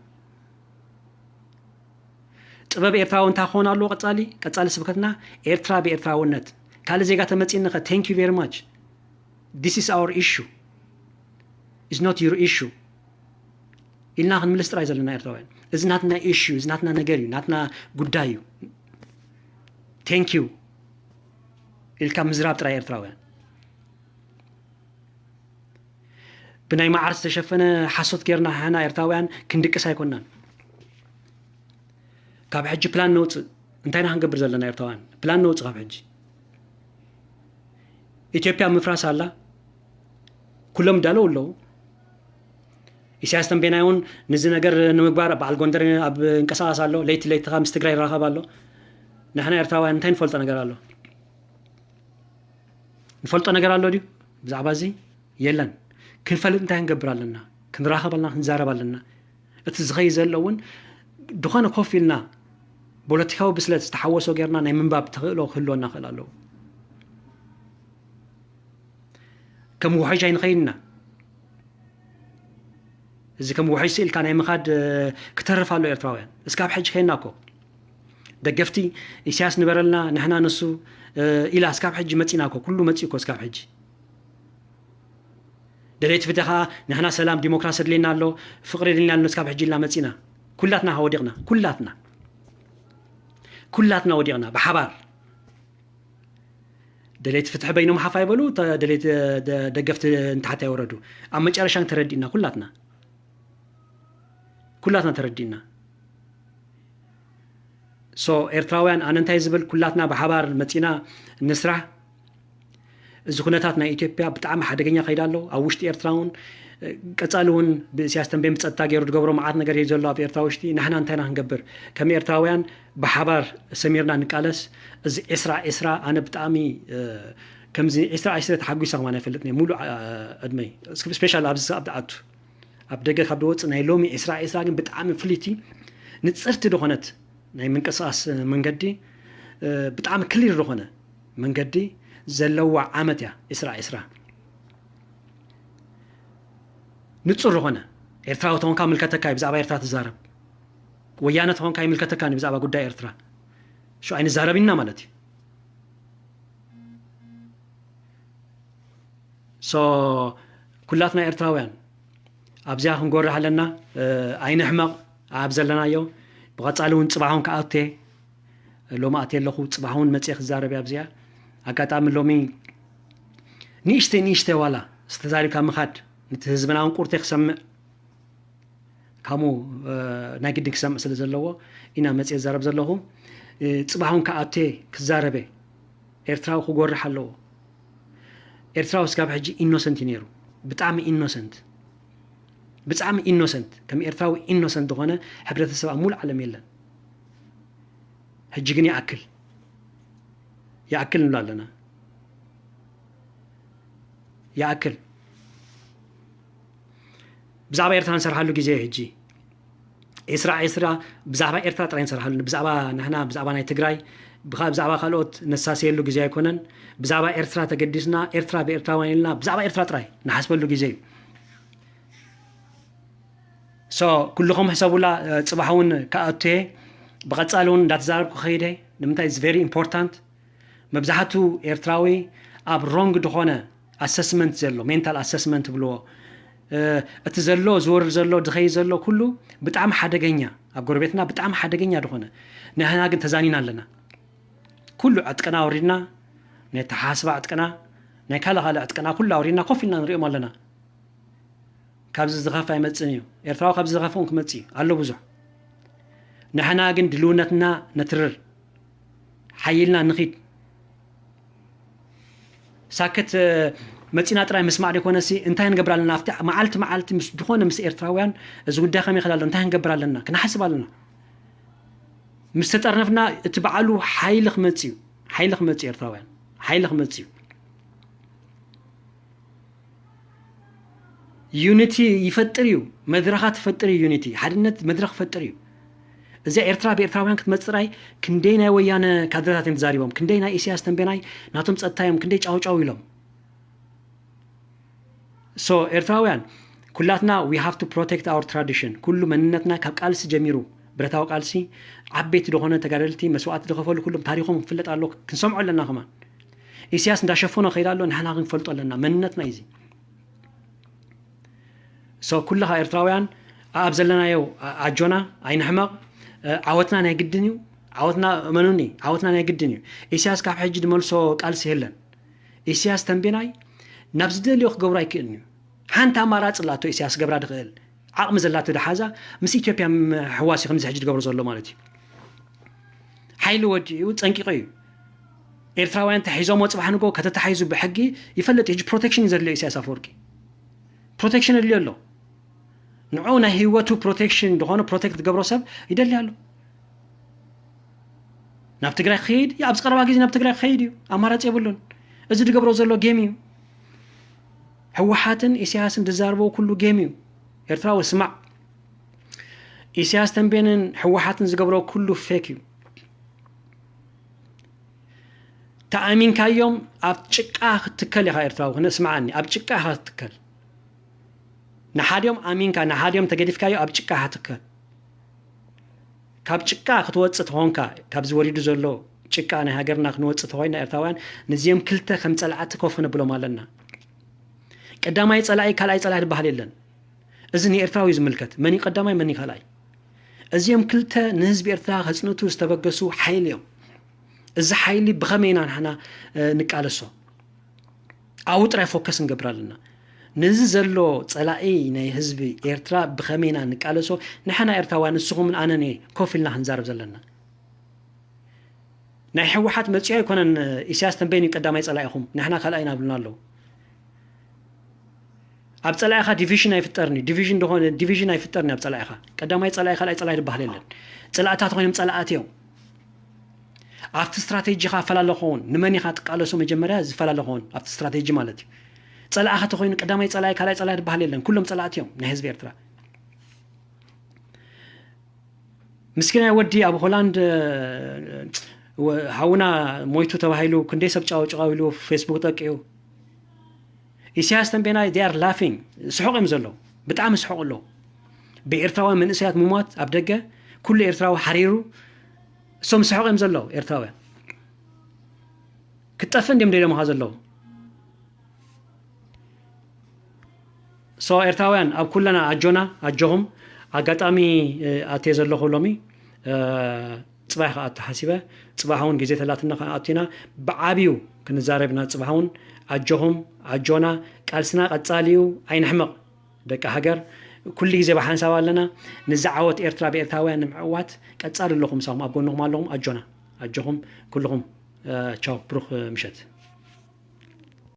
ጥበብ ኤርትራዊ እንታይ ክኾን ኣለዎ? ቀጻሊ፣ ቀጻሊ ስብከትና ኤርትራ ብኤርትራውነት። ካልእ ዜጋ ተመጺእኒ ከ፣ thank you very much. This is our issue. It's not your issue ኢልና ክንምልስ ጥራይ ዘለና ኤርትራውያን። እዚ ናትና ኢሹ፣ እዚ ናትና ነገር እዩ፣ ናትና ጉዳይ እዩ። Thank you ኢልካ ምዝራብ ጥራይ ኤርትራውያን። ብናይ መዓር ዝተሸፈነ ሓሶት ጌርና ንሕና ኤርትራውያን ክንድቅስ ኣይኮናን። ካብ ሕጂ ፕላን ነውጽእ። እንታይ ኢና ክንገብር ዘለና ኤርትራውያን? ፕላን ነውጽእ ካብ ሕጂ። ኢትዮጵያ ምፍራስ ኣላ። ኩሎም ይዳለዉ ኣለዉ። ኢሳያስ ተንቤናይ እውን ነዚ ነገር ንምግባር በዓል ጎንደር ኣብ እንቀሳቐስ ኣሎ። ለይቲ ለይቲ ከኣ ምስ ትግራይ ይራኸብ ኣሎ። ንሕና ኤርትራውያን እንታይ ንፈልጦ ነገር ኣሎ? ንፈልጦ ነገር ኣሎ ድዩ ብዛዕባ እዚ? የለን። ክንፈልጥ እንታይ ክንገብር ኣለና? ክንራኸብ ኣለና፣ ክንዛረብ ኣለና። እቲ ዝኸይድ ዘሎ እውን ድኾነ ኮፍ ኢልና ፖለቲካዊ ብስለት ዝተሓወሶ ጌርና ናይ ምንባብ ተኽእሎ ክህልወና ክእል ኣለዎ። ከም ውሑጅ ኣይንኸይድና። እዚ ከም ውሑጅ ስኢልካ ናይ ምኻድ፣ እ፣ ክተርፍ ኣሎ ኤርትራውያን። እስካብ ሕጂ ከይና እኮ። ደገፍቲ ኢሳያስ ንበረልና፣ ንሕና ንሱ፣ እ፣ ኢላ እስካብ ሕጂ መጺና እኮ። ኩሉ መጺኡ እኮ እስካብ ሕጂ። ደለይቲ ፍትሒ ከኣ ንሕና ሰላም ዲሞክራሲ ኣድልየና ኣሎ፣ ፍቕሪ ኣድልየና ኣሎ፣ እስካብ ሕጂ ኢልና መጺና። ኩላትና ከኣ ወዲቕና። ኩላትና። ኩላትና ወዲቕና ብሓባር። ደለይቲ ፍትሒ በይኖም ሓፍ ኣይበሉ፣ ተ-፣ ደለይቲ ደ-፣ ደገፍቲ ንታሕቲ ኣይወረዱ። ኣብ መጨረሻ ተረዲእና ኩላትና። ኩላትና ተረዲእና። ሶ ኤርትራውያን ኣነ እንታይ ዝብል፣ ኩላትና ብሓባር መጺና ንስራሕ። እዚ ኩነታት ናይ ኢትዮጵያ ብጣዕሚ ሓደገኛ ከይዳ ኣሎ። ኣብ ውሽጢ ኤርትራ እውን፣ እ፣ ቀጻሊ እውን ብኢሳያስ ተንቤን ብጸጥታ ገይሩ ዝገብሮ መዓት ነገር እዩ ዘሎ ኣብ ኤርትራ ውሽጢ። ንሕና እንታይ ኢና ክንገብር? ከም ኤርትራውያን ብሓባር ሰሚርና ንቃለስ። እዚ ዕስራ ዕስራ ኣነ ብጣዕሚ፣ እ፣ ከምዚ ዒስራ ዒስራ ተሓጒሰ ከማን ኣይፈልጥን እየ፣ ሙሉእ፣ አ፣ ዕድመይ። እስኪ ስፔሻል ኣብዚ ኣብ ትኣቱ፣ ኣብ ደገ ካብ ዝወፅእ ናይ ሎሚ ዒስራ ዒስራ ግን ብጣዕሚ ፍልይቲ ንፅርቲ ዝኾነት ናይ ምንቅስቃስ መንገዲ፣ እ፣ ብጣዕሚ ክሊር ዝኾነ መንገዲ ዘለዋ ዓመት እያ ዒስራ ዒስራ። ንፁር ዝኾነ ኤርትራዊ ተኾንካ ምልከተካ እዩ ብዛዕባ ኤርትራ ትዛረብ። ወያነ ተኾንካ ይምልከተካ እዩ ብዛዕባ ጉዳይ ኤርትራ። ሹ ኣይንዛረብ ኢና ማለት እዩ። ሶ ኩላትና ኤርትራውያን ኣብዚኣ ክንጎርህ ኣለና። እ፣ ኣይንሕመቕ ኣብ ዘለናዮ። ብቐጻሊ እውን ጽባሕ እውን ክኣቱ እየ። ሎሚ ኣትየ ኣለኹ፣ ጽባሕ እውን መጽየ ክዛረብ እየ ኣብዚኣ። ኣጋጣሚ ሎሚ ንእሽተይ ንእሽተይ ዋላ ዝተዛሪብካ ምኻድ ነቲ ህዝብና እውን ቁርቴ ክሰምዕ፣ ካሙ፣ እ፣ ናይ ግድን ክሰምዕ ስለ ዘለዎ ኢና መጽየ ዝዛረብ ዘለኹ። እ፣ ጽባሕ እውን ክኣቱ እየ ክዛረብ እየ። ኤርትራዊ ክጎርሕ ኣለዎ። ኤርትራዊ እስካብ ሕጂ ኢኖሰንት እዩ ነይሩ። ብጣዕሚ ኢኖሰንት። ብጣዕሚ ኢኖሰንት። ከም ኤርትራዊ ኢኖሰንት ዝኾነ ሕብረተሰብ ኣብ ሙሉእ ዓለም የለን። ሕጂ ግን ይኣክል። ይኣክል ንብሎ ኣለና። ይኣክል። ብዛዕባ ኤርትራ ንሰርሓሉ ግዜ እዩ ሕጂ። ዒስራ ዒስራ ብዛዕባ ኤርትራ ጥራይ ንሰርሓሉ። ብዛዕባ ንሕና፣ ብዛዕባ ናይ ትግራይ፣ ብኻ-፣ ብዛዕባ ካልኦት ነሳስየሉ ግዜ ኣይኮነን። ብዛዕባ ኤርትራ ተገዲስና፣ ኤርትራ ብኤርትራውያን ኢልና፣ ብዛዕባ ኤርትራ ጥራይ ንሓስበሉ ግዜ እዩ። ሶ፣ ኩልኹም ሕሰቡላ፣ እ፣ ጽባሕ እውን ክኣቱ እየ። ብቐጻሊ እውን እንዳተዛረብኩ ክኸይድ እየ። ንምንታይ? It's very important። መብዛሕቱ ኤርትራዊ ኣብ ሮንግ ዝኾነ ኣሰስመንት ዘሎ፣ ሜንታል ኣሰስመንት ብልዎ። እ፣ እቲ ዘሎ፣ ዝወርድ ዘሎ፣ ዝኸይድ ዘሎ ኩሉ ብጣዕሚ ሓደገኛ፣ ኣብ ጎረቤትና ብጣዕሚ ሓደገኛ ዝኾነ። ንሕና ግን ተዛኒና ኣለና። ኩሉ ዕጥቅና ወሪድና፣ ናይ ኣተሓሳስባ ዕጥቅና፣ ናይ ካልእ ካልእ ዕጥቅና ኩሉ ኣውሪድና ኮፍ ኢልና ንሪኦም ኣለና። ካብዚ ዝኸፍእ ኣይመጽእን እዩ። ኤርትራዊ ካብዚ ዝኸፍእ እውን ክመጽእ እዩ። ኣሎ ብዙሕ። ንሕና ግን ድልውነትና ነትርር። ሓይልና ንኺድ። ሳክት፣ እ፣ መጺና ጥራይ ምስማዕ ደይኮነሲ እንታይ ንገብር ኣለና? ኣብቲ መዓልቲ መዓልቲ ምስ ዝኾነ ምስ ኤርትራውያን እዚ ጉዳይ ከመይ ይኸድ ኣሎ? እንታይ ክንገብር ኣለና? ክንሓስብ ኣለና። ምስ ተጠርነፍና እቲ በዓሉ ሓይሊ ክመጽእ እዩ። ሓይሊ ክመጽእ እዩ ኤርትራውያን። ሓይሊ ክመጽእ እዩ። ዩኒቲ ይፈጥር እዩ። መድረኻት ይፈጥር እዩ። ዩኒቲ፣ ሓድነት መድረኽ ይፈጥር እዩ። እዚኣ ኤርትራ ብኤርትራውያን ክትመጽእ ጥራይ ክንደይ ናይ ወያነ ካድረታት እዮም ተዛሪቦም፣ ክንደይ ናይ ኢሳያስ ተንቤናይ ናቶም ጸጥታ እዮም፣ ክንደይ ጫውጫው ኢሎም። ሶ ኤርትራውያን ኩላትና we have to protect our tradition። ኩሉ መንነትና ካብ ቃልሲ ጀሚሩ፣ ብረታዊ ቃልሲ፣ ዓበይቲ ዝኾነ ተጋደልቲ መስዋእቲ ዝኸፈሉ ኩሎም ታሪኾም ክፍለጥ ኣሎ፣ ክንሰምዖ ኣለና ከማን። ኢሳያስ እንዳሸፈኖ ከይዳ ኣሎ፣ ንሕና ክንፈልጦ ኣለና፣ መንነትና እዩ እዚ። ሶ ኩልኻ ኤርትራውያን ኣብ ዘለናዮ ኣ-፣ ኣጆና ኣይንሕመቕ። እ፣ ዓወትና ናይ ግድን እዩ። ዓወትና፣ እመኑኒ፣ ዓወትና ናይ ግድን እዩ። ኢሳያስ ካብ ሕጂ ዝመልሶ ቃልሲ የለን። ኢሳያስ ተንቤናይ ናብ ዝደልዮ ክገብሮ ኣይክእልን እዩ። ሓንቲ ኣማራጺ ኣላቶ ኢሳያስ ክገብራ ዝኽእል፣ ዓቕሚ ዘላቶ ድሓዛ ምስ ኢትዮጵያ ምሕዋስ እዩ፣ ከምዚ ሕጂ ዝገብሮ ዘሎ ማለት እዩ። ሓይሊ ወዲኡ ጸንቂቑ እዩ። ኤርትራውያን ተሒዞሞ ጽባሕ ንጎ ከተተሓይዙ ብሕጊ ይፈልጥ። ሕጂ ፕሮቴክሽን እዩ ዘድልዮ ኢሳያስ ኣፈወርቂ። ፕሮቴክሽን የድልዮ ኣሎ። ንዑ ናይ ህይወቱ ፕሮቴክሽን ዝኾነ ፕሮቴክት ዝገብሮ ሰብ ይደሊ ኣሎ። ናብ ትግራይ ክኸይድ እዩ፣ ኣብዚ ቀረባ ግዜ ናብ ትግራይ ክኸይድ እዩ። ኣማራጺ የብሉን። እዚ ዝገብሮ ዘሎ ጌም እዩ። ህወሓትን ኢሳያስን ዝዛረበው ኩሉ ጌም እዩ። ኤርትራዊ ስማዕ። ኢሳያስ ተንቤንን ህወሓትን ዝገብሮ ኩሉ ፌክ እዩ። ተኣሚንካዮም ኣብ ጭቃ ክትከል ኢኻ ኤርትራዊ፣ ክነ-፣ ስምዓኒ፣ ኣብ ጭቃ ኢኻ ክትከል። ንሓዲኦም ኣሚንካ፣ ንሓዲኦም ተገዲፍካዮ ኣብ ጭቃ ኢኻ ትከል። ካብ ጭቃ ክትወጽእ ተኾንካ፣ ካብዚ ወሪዱ ዘሎ ጭቃ ናይ ሃገርና ክንወጽእ ተኾይና ኤርትራውያን፣ ነዚኦም ክልተ ከም ጸላእቲ ኮፍ ክነብሎም ኣለና። ቀዳማይ ጸላኢ፣ ካልኣይ ጸላኢ ዝበሃል የለን። እዚ ንኤርትራዊ እዩ ዝምልከት። መን እዩ ቀዳማይ፣ መን እዩ ካልኣይ? እዚኦም ክልተ ንህዝቢ ኤርትራ ከጽንቱ ዝተበገሱ ሓይሊ እዮም። እዚ ሓይሊ ብኸመይ ኢና ንሕና፣ እ፣ ንቃለሶ? ኣብኡ ጥራይ ፎከስ ንገብር ኣለና። ነዚ ዘሎ ጸላኢ ናይ ህዝቢ ኤርትራ ብኸመይ ኢና ንቃለሶ? ንሕና ኤርትራውያን፣ ንስኹምን ኣነን እየ ኮፍ ኢልና ክንዛረብ ዘለና። ናይ ህወሓት መጺኦ ኣይኮነን፣ ኢሳያስ ተንቤን እዩ ቀዳማይ ጸላኢኹም፣ ንሕና ካልኣይ ኢና ብሉና ኣለዉ። ኣብ ጸላኢኻ ዲቪዥን ኣይፍጠርን እዩ። ዲቪዥን ዝኾነ ዲቪዥን ኣይፍጠርን እዩ ኣብ ጸላኢኻ። ቀዳማይ ጸላኢ፣ ካልኣይ ጸላኢ ዝበሃል የለን። ጸላእታት ኮይኖም ጸላእቲ እዮም። ኣብቲ ስትራቴጂ ኻ ኣፈላለ ክኸውን፣ ንመን ኢኻ ትቃለሶ መጀመርያ ዝፈላለ ክኸውን ኣብቲ ስትራቴጂ ማለት እዩ። ጸላእኻ ተኾይኑ ቀዳማይ ጸላኢ ካልኣይ ጸላኢ ዝበሃል የለን፣ ኩሎም ጸላእቲ እዮም ናይ ህዝቢ ኤርትራ። ምስኪናይ ወዲ ኣብ ሆላንድ፣ ወ-፣ ሓውና ሞይቱ ተባሂሉ ክንደይ ሰብ ጫው ጫው ኢሉ ፌስቡክ ጠቂኡ። ኢሳያስ ተንቤናይ they are laughing፣ ስሑቕ እዮም ዘለዉ። ብጣዕሚ ስሑቕ ኣለዉ። ብኤርትራውያን መንእሰያት ምሟት ኣብ ደገ ኩሉ ኤርትራዊ ሓሪሩ እሶም ስሑቕ እዮም ዘለዉ። ኤርትራውያን ክትጠፍእ እንዲም ደለምኻ ዘለዉ። ሶ ኤርትራውያን ኣብ ኩለና ኣጆና ኣጆኹም። ኣጋጣሚ ኣትየ ዘለኹ ሎሚ፣ ጽባሕ ከኣ ተሓሲበ፣ ጽባሕ እውን ግዜ ተላትና ከኣ ኣቲና ብዓብዩ ክንዛረብና። ጽባሕ እውን ኣጆኹም ኣጆና። ቃልስና ቀጻሊ እዩ። ኣይንሕመቕ ደቂ ሃገር። ኩሉ ግዜ ብሓንሳብ ኣለና። ንዝዓወት ኤርትራ ብኤርትራውያን ንምዕዋት ቀጻሊ ኣለኹም፣ ሳኹም ኣብ ጎንኹም ኣለኹም። ኣጆና ኣጆኹም ኩልኹም። ቻው፣ ብሩኽ ምሸት።